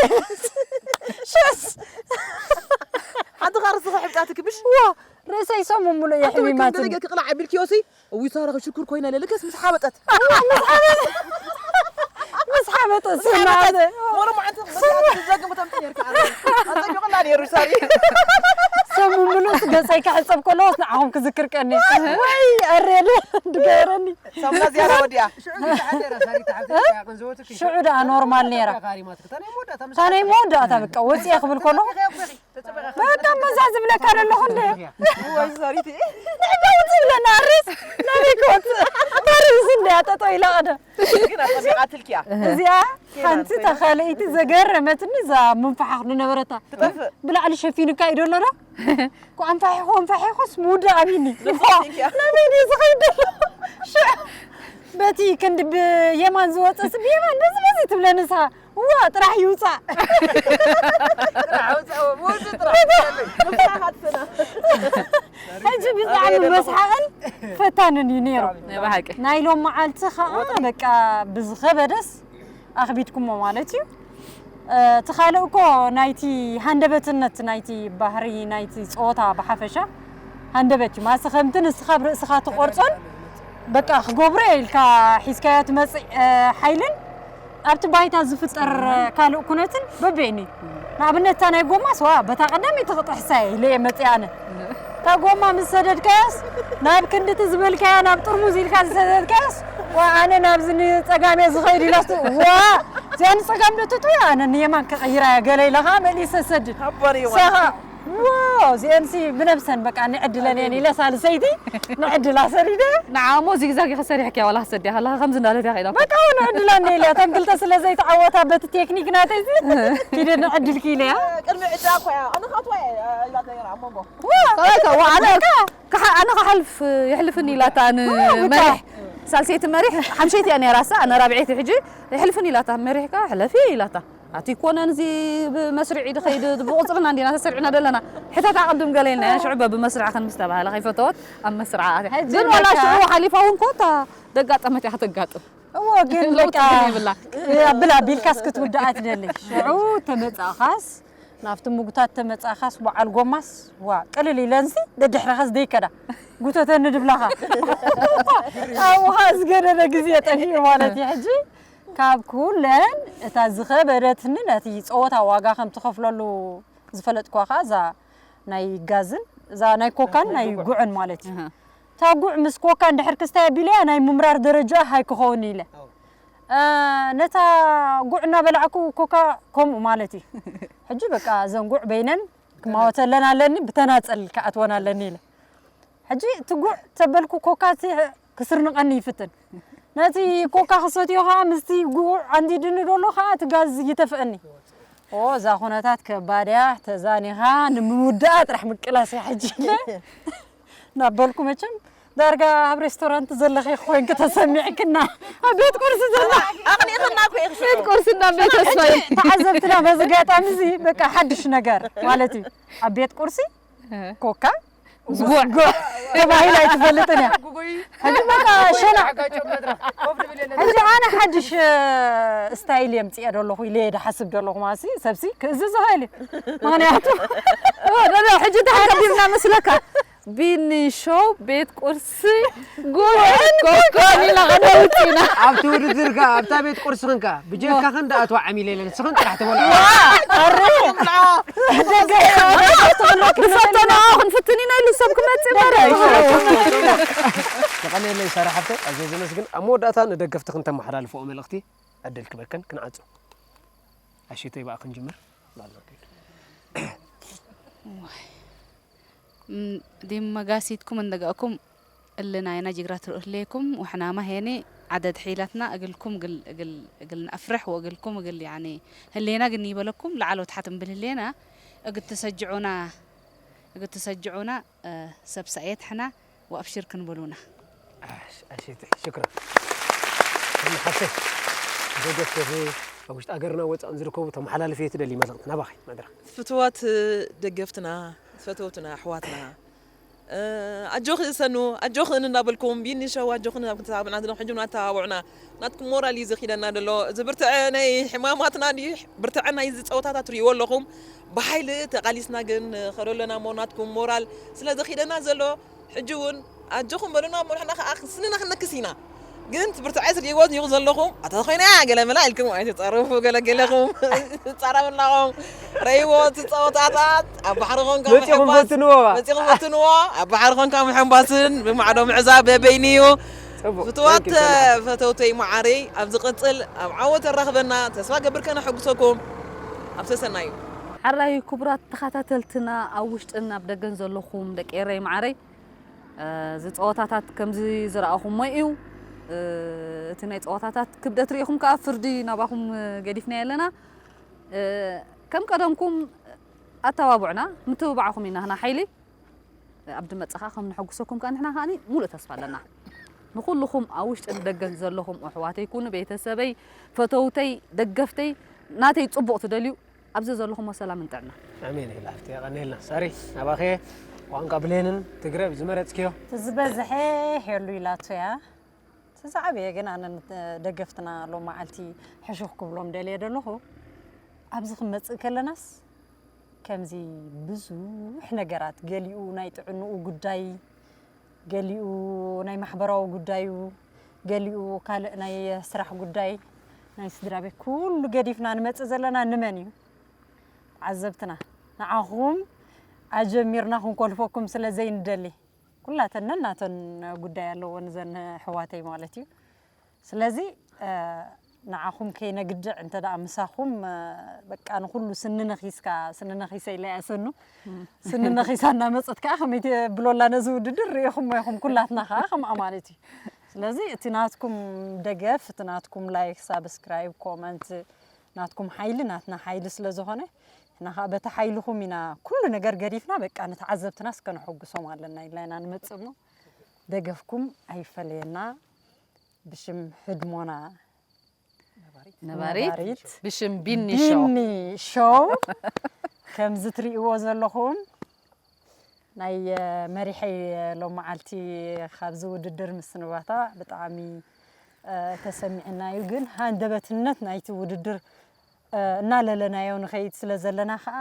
ሽስ ሓንቲ ኻርሲ ክሕብጣትኪ ምሽ ዋ ርእሰይ ሰሙን ሙሉእ እየ ኣንተ ወይ ከም ሕሚማትኒ ገለገ ክቕላዕ ኣቢልክዮሲ እውይ ሳራ ሽኩር ኮይና ለልከስ ምስ ሓበጠት ምስ ሓበጠ ስናተ ሞሎ መዓንቲ ዘግም ተምቲ ነርካ ኣጸቢቕላ ነይሩ ሳሪ ሰሙን ሙሉእ ገጸይ ክሕጸብ ከለዎስ ንዓኹም ክዝክር ቀኒ ወይ ኣሬለ ድገረኒ ሳሙና ዝያዳ ወዲያ ሽዑ ደኣ ኖርማል ነይራ እታ ናይ መወዳእታ በቃ ወፂአ ክብል ከሎ በቃ መዛ ዝብለካ ዘለኹ እንደ ንሕዳውት ዝብለና ኣሬስ ናበይ ክወፅእ ኣሬስ እንደ ኣጠጠው ኢላ ቀደ ግን ኣጠቢቓትልኪያ እዚኣ ሓንቲ ተኻለይቲ ዘገረመትኒ እዛ ምንፋሓኽ ዝነበረታ ብላዕሊ ሸፊንካ እዩ ደሎና ኳ ኣንፋሒኹ ኣንፋሒኹስ ምውዳእ ኣቢኒ ናበይ ድዩ ዝኸይድ ደሎ ሽዕ በቲ ክንዲ ብየማን ዝወፀስ ብየማን በዚ በዚ ትብለኒ ንስኻ እዋ ጥራሕ ይውፃእ ሕጂ ብጣዕሚ መስሓቕን ፈታንን እዩ ነይሩ ናይ ሎም መዓልቲ ከዓ በቃ ብዝኸበደስ ኣኽቢድኩሞ ማለት እዩ እቲ ካልእ እኮ ናይቲ ሃንደበትነት ናይቲ ባህሪ ናይቲ ፀወታ ብሓፈሻ ሃንደበት እዩ ማሰ ከምቲ ንስኻ ብርእስኻ ትቆርፆን በቃ ክገብሮ ኢልካ ሒዝካዮ ትመፅእ ሓይልን ኣብቲ ባይታ ዝፍጠር ካልእ ኩነትን በበይኑ እዩ። ንኣብነት እታ ናይ ጎማስ ዋ በታ ቀዳመይቲ ክጥሕሳ እየ ኢለ እየ መፅአ ኣነ። እታ ጎማ ምስ ሰደድካያስ ናብ ክንድቲ ዝበልካያ ናብ ጥርሙዝ ኢልካ ዝሰደድካያስ ዋ ኣነ ናብዚ ንፀጋመ ዝኸይድ ኢላስ ዋ እዚኣ ንፀጋም ዶ ትእትው ኣነ ንየማን ክቕይራ እያ ገለ ኢለ ከዓ መሊሰ ሰድድ። ሰኻ ዋው እዚአንሲ ብነብሰን በቃ ንዕድለን እየን ኢለ ሳልሰይቲ ንዕድላ ሰሪደ ንዓሞ ዚግዛግ ኢኺ ሰሪሕክያ ዋላ ክሰድያ ከለኻ ከምዚ እንዳለት እያ ከኢላ በቃ ንዕድላ እንደ ኢለ እተን ክልተ ስለ ዘይተዓወታ በቲ ቴክኒክ ናተይ ኪደ ንዕድልኪ ኢለያ ቅድሚ ዕዳ እኮ እያ ኣነ ካትዋ እያ ኢላ ነይራ ኣብ መንጎ ኣነ ክሓልፍ የሕልፍኒ ኢላታ ንመሪሕ ሳልሰይቲ መሪሕ ሓምሸይቲ እያ ነይራ ሳ ኣነ ራብዐይቲ ሕጂ የሕልፍኒ ኢላታ መሪሕካ ሕለፊ ኢላታ ኣቲ ኮነን እዚ ብመስርዒ ድኸይድ ብቁፅርና እንዲና ተሰሪዕና ዘለና ሕተት ኣቐድም ገለ ኢልና ሽዑ በብመስርዕኽን ምስ ተባህለ ከይፈተወት ኣብ መስርዓ ኣትያ ግን ዋላ ሽዑ ሓሊፋ እውን ኮታ ደጋጠመት እያ ከተጋጥም እዎ ግን በቃ ብላ ቢልካስ ክትውድኣ ትደሊ ሽዑ ተመፃእኻስ ናብቲ ምጉታት ተመፃእኻስ በዓል ጎማስ ዋ ቅልል ኢለንሲ ደድሕረኻስ ደይከዳ ጉተተኒ ድብላኻ ኣብኻ ዝገደደ ግዜ ጠፊኡ ማለት እዩ ሕጂ ካብ ኩለን እታ ዝኸበደትኒ ነቲ ጸወታ ዋጋ ከም ትኸፍለሉ ዝፈለጥኳ ከኣ እዛ ናይ ጋዝን እዛ ናይ ኮካን ናይ ጉዕን ማለት እዩ። እታ ጉዕ ምስ ኮካ እንድሕር ክስታይ ኣቢለያ ናይ ምምራር ደረጃ ኣይክኸውን ኢለ። ነታ ጉዕ እናበላዕኩ ኮካ ከምኡ ማለት እዩ። ሕጂ በቃ እዘን ጉዕ በይነን ክማወተለን ኣለኒ ብተናጸል ክኣትወን ኣለኒ ኢለ። ሕጂ እቲ ጉዕ ተበልኩ ኮካ ክስርንቐኒ ይፍትን። ነቲ ኮካ ክሰትዮ ኸዓ ምስቲ ጉዕ ዓንዲድኒ ደሎ ኸዓ እቲ ጋዝ ይተፍአኒ። ኦ፣ እዛ ኩነታት ከባድ እያ። ተዛኒኻ ንምውዳኣ ጥራሕ ምቅላስ እያ ሕጂ። እናበልኩ መቸም ዳርጋ ኣብ ሬስቶራንት ዘለኺ ኮይንኪ ተሰሚዕክና። ኣብ ቤት ቁርሲ ዘላ ኣቕኒእኽና እኮ ኢኺ ሽዑ። ቤት ቁርሲ እና ቤት ተስፋዬ። ተዓዘብትና በዚ ኣጋጣሚ እዚ በቃ ሓድሽ ነገር ማለት እዩ። ኣብ ቤት ቁርሲ ኮካ ጉዕ ተባሂላ ኣይትፈልጥን እያ። ሕጂ በቃ ሸና ሕጂ ኣነ ሓድሽ ስታይል የምፅእ ደለኹ ኢለ እየ ዝሓስብ ደለኹ። ማሲ ሰብሲ ክእዝዝ ይኽእል እዩ። ምኽንያቱ ኦ፣ ዶ፣ ዶ፣ ሕጂ እንታይ ቀዲምና መስለካ? ቢኒ ሾው ቤት ቁርሲ ጉዕን ኮኮን ኢና ቀደውት ኢና። ኣብቲ ውድድር ከ ኣብታ ቤት ቁርሲ ኽንካ ብጀካ ኽን ደኣትዋ ዓሚለ ኢለ ንስኽን ጥራሕ ትበልዖ። ኣረ ደገ ንፈተና ክንፍትን ኢና ኢሉ ሰብ ክመጽእ ማለት። የቐንየለይ ሳራ ሓብተይ፣ ኣዝየ ዘመስግን። ኣብ መወዳእታ ንደገፍቲ ክንተመሓላልፍኦ መልእኽቲ ዕድል ክበከን ክንዓጹ። ኣሽተይ በኣ ክንጅምር። ዲም መጋሲትኩም እንደጋእኩም እልናይና ጅግራት ርእህሌኩም ወሕናማ ሄኒ ዓደድ ሒላትና እግልኩም እግል እግል እግል ነፍርሕ ወእግልኩም እግል ያኒ ህሌና ግን ይበለኩም ለዓል ወትሓት እምብል ህሌና እግትሰጅዑና እግትሰጅዑና ሰብሳኤት ሕና ወኣብሽር ክንበሉና። ኣሽቲ ሽክረን ሓፍተይ። ደገፍቲ ኣብ ውሽጢ ሃገርና ወፃእን ዝርከቡ ተመሓላልፈ ትደሊ መልእኽቲ ናባኺ መድረኽ። ፍትዋት ደገፍትና፣ ፈተውትና፣ ኣሕዋትና፣ ኣጆኺ ሰኑ ኣጆኽን እናበልኩም ቢኒ ሸው ኣጆኽን ኣብ ክትተባብዕና ዘለኹም ሕጂ እውን ኣተባብዑና። ናትኩም ሞራል እዩ ዘኺደና ዘሎ። እዚ ብርትዐ ናይ ሕማማትና ድዩ ብርትዐ ናይዚ ፀወታታት ትርእይዎ ኣለኹም። ብሓይሊ ተቓሊስና ግን ከደሎና እሞ ናትኩም ሞራል ስለ ዘኺደና ዘሎ ሕጂ እውን ኣጆኹም በሉና እሞ ንሕና ከዓ ስንና ክንነክስ ኢና። ግን እቲ ብርትዐይ ትርእይዎ ዲኹም ዘለኹም ኣታ ኮይና ገለ መላ ኢልኩም ኣይትፀርፉ ገለ ገለኹም ትፀረፉ ኣለኹም። ረይዎ እቲ ፀወታታት ኣብ ባሕሪ ኮንካ መፂኹም ምሕባስ ፈትንዎ። መፂኹም ፈትንዎ። ኣብ ባሕሪ ኮንካ ምሕንባስን ብማዕዶ ምዕዛብ በበይኒ እዩ። ፅቡቅ። ፍትዋት Thank you፣ ሰላም። ፈተውተይ መዓረይ ኣብ ዝቕፅል ኣብ ዓወት ኣራኽበና ተስፋ ገብር ከነሐጉሰኩም ኣብ ሰሰና እዩ። ሓራይ ክቡራት ተኸታተልትና ኣብ ውሽጥን ኣብ ደገን ዘለኹም ደቂ ኤረይ መዓረይ እዚ ፀወታታት ከምዚ ዝረኣኹሞ እዩ። እቲ ናይ ፀወታታት ክብደት ርኢኹም ከዓ ፍርዲ ናባኹም ገዲፍና ኣለና። ከም ቀደምኩም ኣተባብዑና፣ ምትብባዕኹም ኢና ህና ሓይሊ። ኣብ ድመፅእ ከዓ ከም ንሐጉሰኩም ከዓ ንሕና ከዓ ሙሉእ ተስፋ ኣለና። ንኩልኹም ኣብ ውሽጥን ደገን ዘለኹም ኣሕዋተይ ኩኑ፣ ቤተሰበይ፣ ፈተውተይ፣ ደገፍተይ፣ ናተይ ፅቡቕ ትደልዩ ኣብዚ ዘለኹሞ ሰላምን ጥዕና። ኣሜን ይብላልቲ። የቐንየልና። ሳሪ፣ ናባኸ ቋንቋ ብሌንን ትግረ ብዝመረጽክዮ? እቲ ዝበዝሐ ሄሉ ኢላቶ እያ። እቲ ዝዓበየ ግን ኣነ ን-፣ ደገፍትና ሎም መዓልቲ ሕሹኽ ክብሎም ደልየ ደለኹ። ኣብዚ ክንመጽእ ከለናስ ከምዚ ብዙሕ ነገራት፣ ገሊኡ ናይ ጥዕንኡ ጉዳይ፣ ገሊኡ ናይ ማሕበራዊ ጉዳዩ፣ ገሊኡ ካልእ ናይ ስራሕ ጉዳይ፣ ናይ ስድራ ቤት፣ ኩሉ ገዲፍና ንመጽእ ዘለና ንመን እዩ? ተዓዘብትና። ንዓኹም ኣጀሚርና ክንኮልፈኩም ስለ ዘይንደሊ። ኩላተን ነናተን ጉዳይ ኣለወን እዘን ኣሕዋተይ ማለት እዩ። ስለዚ፣ እ፣ ንዓኹም ከይነግድዕ እንተ ደኣ ምሳኹም፣ እ፣ በቃ ንኹሉ ስኒ ነኺስካ፣ ስኒ ነኺሰ ኢለ እያ ሰኑ። ስኒ ነኺሳ እናመጸት ከኣ ከመይ ትብሎ ኣላ ነዚ ውድድር ርኢኹሞ ኢኹም ኩላትና ከኣ ከምኣ ማለት እዩ። ስለዚ እቲ ናትኩም ደገፍ፣ እቲ ናትኩም ላይክ፣ ሳብስክራይብ፣ ኮመንት ናትኩም ሓይሊ ናትና ሓይሊ ስለ ዝኾነ ንሕና ከኣ በቲ ሓይልኹም ኢና ኩሉ ነገር ገዲፍና በቃ ንተዓዘብትና እስከ ነሐጉሶም ኣለና ኢልና ኢና ንመጽእ እሞ ደገፍኩም ኣይፈለየና። ብሽም ህድሞና ነባሪት ነባሪት። ብሽም ቢኒ ቢኒ ሾው። ሾው ከምዚ ትርእይዎ ዘለኹም ናይ መሪሐይ ሎም መዓልቲ ካብዚ ውድድር ምስንባታ ብጣዕሚ ተሰሚዕና እዩ። ግን ሃንደበትነት ናይቲ ውድድር እናለለናዮ ንኸይድ ስለ ዘለና ከዓ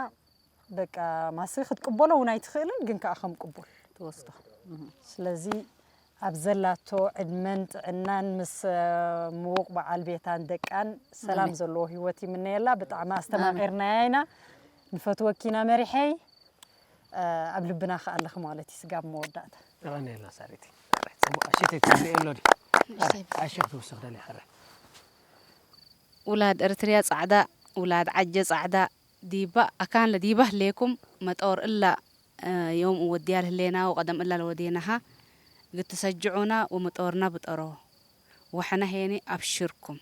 በቃ ማሲ ክትቅበሎ እውን ኣይትኽእልን፣ ግን ከዓ ከም ቅቡል ትወስዶ። ስለዚ ኣብ ዘላቶ ዕድመን ጥዕናን ምስ ምዉቕ በዓል ቤታን ደቃን ሰላም ኣሜን። ዘለዎ ህይወት ይምነየላ። ብጣዕሚ ኣስተማቒርናያ ኢና። ንፈትወኪና መሪሐይ ኣብ ልብና ከኣ ኣለኺ ማለት እዩ። ስጋብ መወዳእታ። የቐንየልና ሳሪቲ። ጽቡቕ ኣሽተይ ትሪኦ ኣሎ ድዩ? ኣሽተይ። ኣሽ ክትውስኽ ደልያ ሕረ። ውላድ እርትርያ ጻዕዳ፣ ውላድ ዓጀ ጻዕዳ፣ ዲባ ኣካን ለዲባ ህሌኩም መጦር እላ ዮም ወዲያ ለህሌና ወቀደም እላ ለወዴናሃ ግትሰጅዑና ወመጦርና ብጠሮ ወሐና ሄኒ ኣብሽርኩም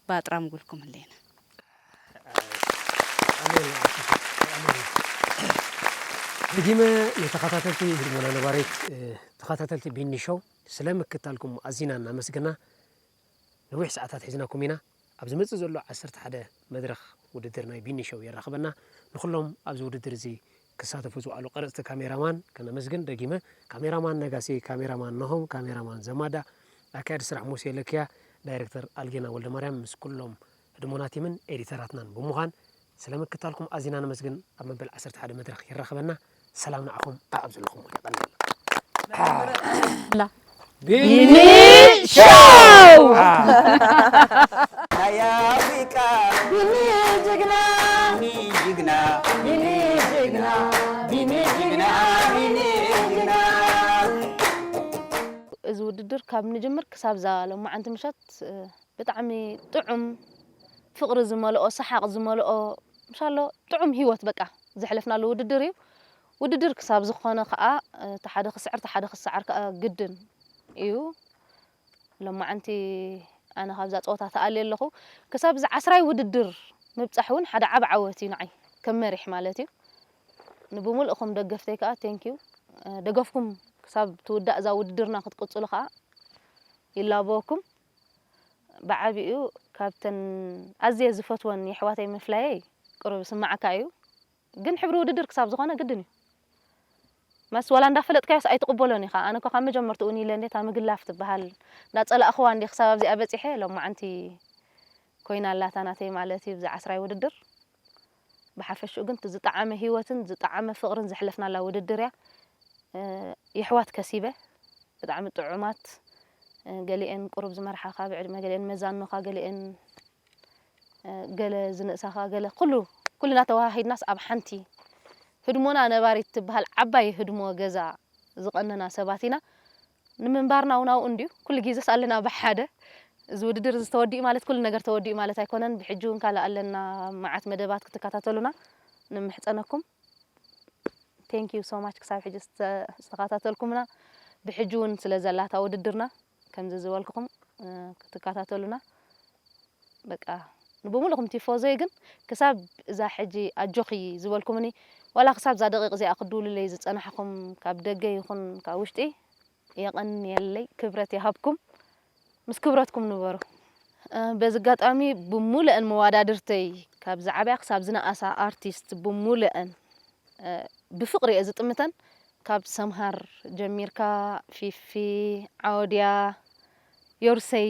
ባጥራም ጉልኩም ህሌና። ደጊመ ንተኸታተልቲ ህድሞና ነባሪት ተኸታተልቲ ቢኒ ሾው ስለ ምክታልኩም ኣዚና እናመስገና። ነዊሕ ሰዓታት ሒዝናኩም ኢና። ኣብ ዝመጽእ ዘሎ ዓሰርተ ሓደ መድረኽ ውድድር ናይ ቢኒ ሾው የራኽበና። ንኹሎም ኣብዚ ውድድር እዚ ክሳተፉ ዝውዓሉ ቀረጽቲ ካሜራማን ከነመስግን ደጊመ፣ ካሜራማን ነጋሲ፣ ካሜራማን ነሆም፣ ካሜራማን ዘማዳ፣ ኣካያዲ ስራሕ ሙሴ ለክያ፣ ዳይሬክተር ኣልጌና ወልደማርያም ምስ ኩሎም ህድሞና ቲምን ኤዲተራትናን ብምዃን ስለ ምክታልኩም ኣዚና ነመስግን። ኣብ መበል ዓሰርተ ሓደ መድረኽ የራኽበና። ሰላም ንዓኹም ኣኣብ ዘለኹሞ የቐንየልና። ቢኒ ሾው! ናይ ኣፍሪቃ ቢኒ ጅግና ቢኒ ጅግና ቢኒ ጅግና ቢኒ ጅግና ቢኒ ጅግና እዚ ውድድር ካብ ንጅምር ክሳብ እዛ ሎማዓንቲ ምሸት ብጣዕሚ ጥዑም ፍቕሪ ዝመልኦ ሰሓቕ ዝመልኦ ምሻሎ ጥዑም ህይወት በቃ ዘሕለፍናሉ ውድድር እዩ። ውድድር ክሳብ ዝኾነ ከዓ እቲ ሓደ ክስዕር እቲ ሓደ ክሰዓር ከዓ ግድን እዩ። ሎማዓንቲ ኣነ ካብዛ ፀወታ ተኣልየ ኣለኹ። ክሳብ እዚ ዓስራይ ውድድር ምብፃሕ እውን ሓደ ዓብ ዓወት እዩ ንዓይ ከም መሪሕ ማለት እዩ። ንብሙልእኹም ደገፍተይ ከዓ ቴንኪዩ ደገፍኩም ክሳብ ትውዳእ እዛ ውድድርና ክትቅፅሉ ከዓ ይላበወኩም። ብዓቢኡ ካብተን ኣዝየ ዝፈትወን የሕዋተይ ምፍላየይ ቅሩብ ስማዓካ እዩ። ግን ሕብሪ ውድድር ክሳብ ዝኾነ ግድን እዩ። መስ ዋላ እንዳፈለጥካዮስ ኣይትቕበሎን ኢኻ። ኣነ እኮ ካብ መጀመርትኡ እውን ኢለ እንዴ እታ ምግላፍ ትበሃል እንዳጸላእኽዋ እንዴ ክሳብ ኣብዚኣ በጺሐ ሎማዓንቲ ኮይና ኣላታ ናተይ ማለት እዩ ብዚ ዓስራይ ውድድር። ብሓፈሽኡ ግን ዝጠዓመ ህይወትን ዝጠዓመ ፍቕርን ዘሕለፍናላ ውድድር እያ። የሕዋት ከሲበ ብጣዕሚ ጥዑማት ገሊኤን ቁሩብ ዝመርሓኻ ብዕድመ ገሊኤን መዛኖኻ ገሊኤን ገለ ዝንእሳኻ ገለ ኩሉ ኩልና ተወሃሂድናስ ኣብ ሓንቲ ህድሞና ነባሪት ትበሃል ዓባይ ህድሞ ገዛ ዝቐነና ሰባት ኢና። ንምንባርና እውን ኣብኡ እንድዩ ኩሉ ግዜስ ኣለና ብሓደ። እዚ ውድድር እዚ ተወዲኡ ማለት ኩሉ ነገር ተወዲኡ ማለት ኣይኮነን። ብሕጂ እውን ካልእ ኣለና መዓት መደባት ክትከታተሉና ንምሕጸነኩም። Thank you so much ክሳብ ሕጂ ዝተኸታተልኩምና ብሕጂ እውን ስለ ዘላታ ውድድርና ከምዚ ዝበልኩኹም ክትከታተሉና በቃ ንብሙሉኹም ቲፎዞይ ግን ክሳብ እዛ ሕጂ ኣጆኺ ዝበልኩምኒ ዋላ ክሳብ እዛ ደቂቕ እዚኣ ክድውሉለይ ዝጸናሕኹም ካብ ደገ ይኹን ካብ ውሽጢ የቐንየለይ ክብረት ይሃብኩም ምስ ክብረትኩም ንበሩ። በዚ ኣጋጣሚ ብሙሉአን መዋዳድርተይ ካብ ዝዓብያ ክሳብ ዝነኣሳ ኣርቲስት ብሙሉአን ብፍቕሪ እየ ዝጥምተን ካብ ሰምሃር ጀሚርካ ፊፊ ዓወድያ ዮርሰይ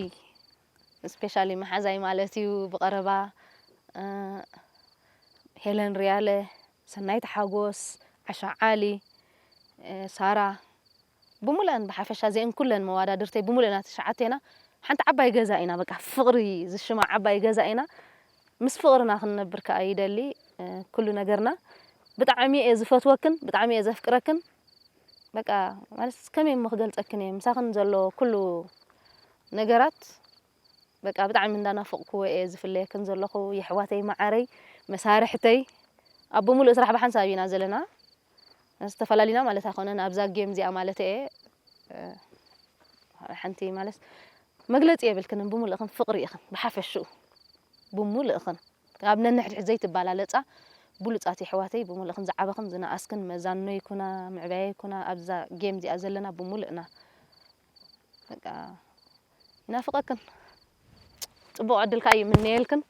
specially መሓዛይ ማለት እዩ ብቐረባ ሄለን ሪያለ ሰናይት ሓጎስ ዓሻ ዓሊ ሳራ ብሙሉአን ብሓፈሻ እዚአን ኩለን መዋዳድርተይ ብሙሉእና ትሽዓተ ኢና ሓንቲ ዓባይ ገዛ ኢና በቃ ፍቕሪ ዝሽማ ዓባይ ገዛ ኢና ምስ ፍቕርና ክንነብር ከዓ ይደሊ ኩሉ ነገርና ብጣዕሚ እየ ዝፈትወክን ብጣዕሚ እየ ዘፍቅረክን በቃ ማለት ከመይ እሞ ክገልፀክን እየ ምሳኽን ዘሎ ኩሉ ነገራት በቃ ብጣዕሚ እንዳናፈቕኩዎ እየ ዝፍለየክን ዘለኹ የሕዋተይ መዓረይ መሳርሕተይ ኣብ ብምሉእ ስራሕ ብሓንሳብ ኢና ዘለና ዝተፈላለዩና ማለት ኣይኮነን ኣብዛ ጌም እዚኣ ማለት እየ ሓንቲ ማለት መግለፂ የብልክንን ብምሉእኽን ፍቕሪ ኢኽን ብሓፈሽኡ ብምሉእኽን ኣብ ነንሕድሕድ ዘይትባላለፃ ብሉፃት የሕዋተይ ብምሉእኽን ዝዓበኽን ዝነኣስክን መዛኖይ ኩና ምዕባየይ ኩና ኣብዛ ጌም እዚኣ ዘለና ብምሉእና በቃ ይናፍቐክን ፅቡቕ ዕድል ከዓ ይምነየልክን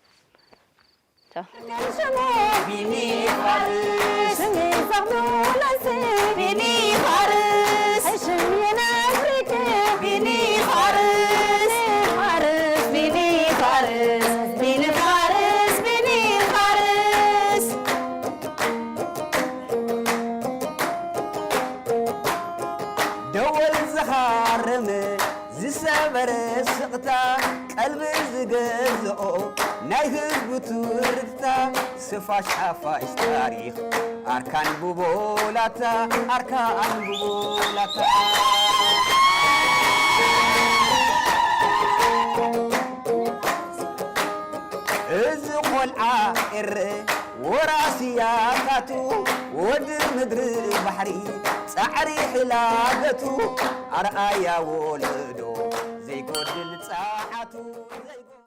ደወል ዝሃረመ ዝሰበረ ስቕታ ቀልቢ ዝገዝኦ ናይ ህዝቡ ትርታ ስፋሽ ሓፋሽ ታሪኽ ኣርካን ብቦላታ ኣርካን ብቦላታ እዚ ቆልዓ ኤረ ወራሲ ያካቱ ወዲ ምድሪ ባሕሪ ጻዕሪ ሕላገቱ ኣርኣያ ወለዶ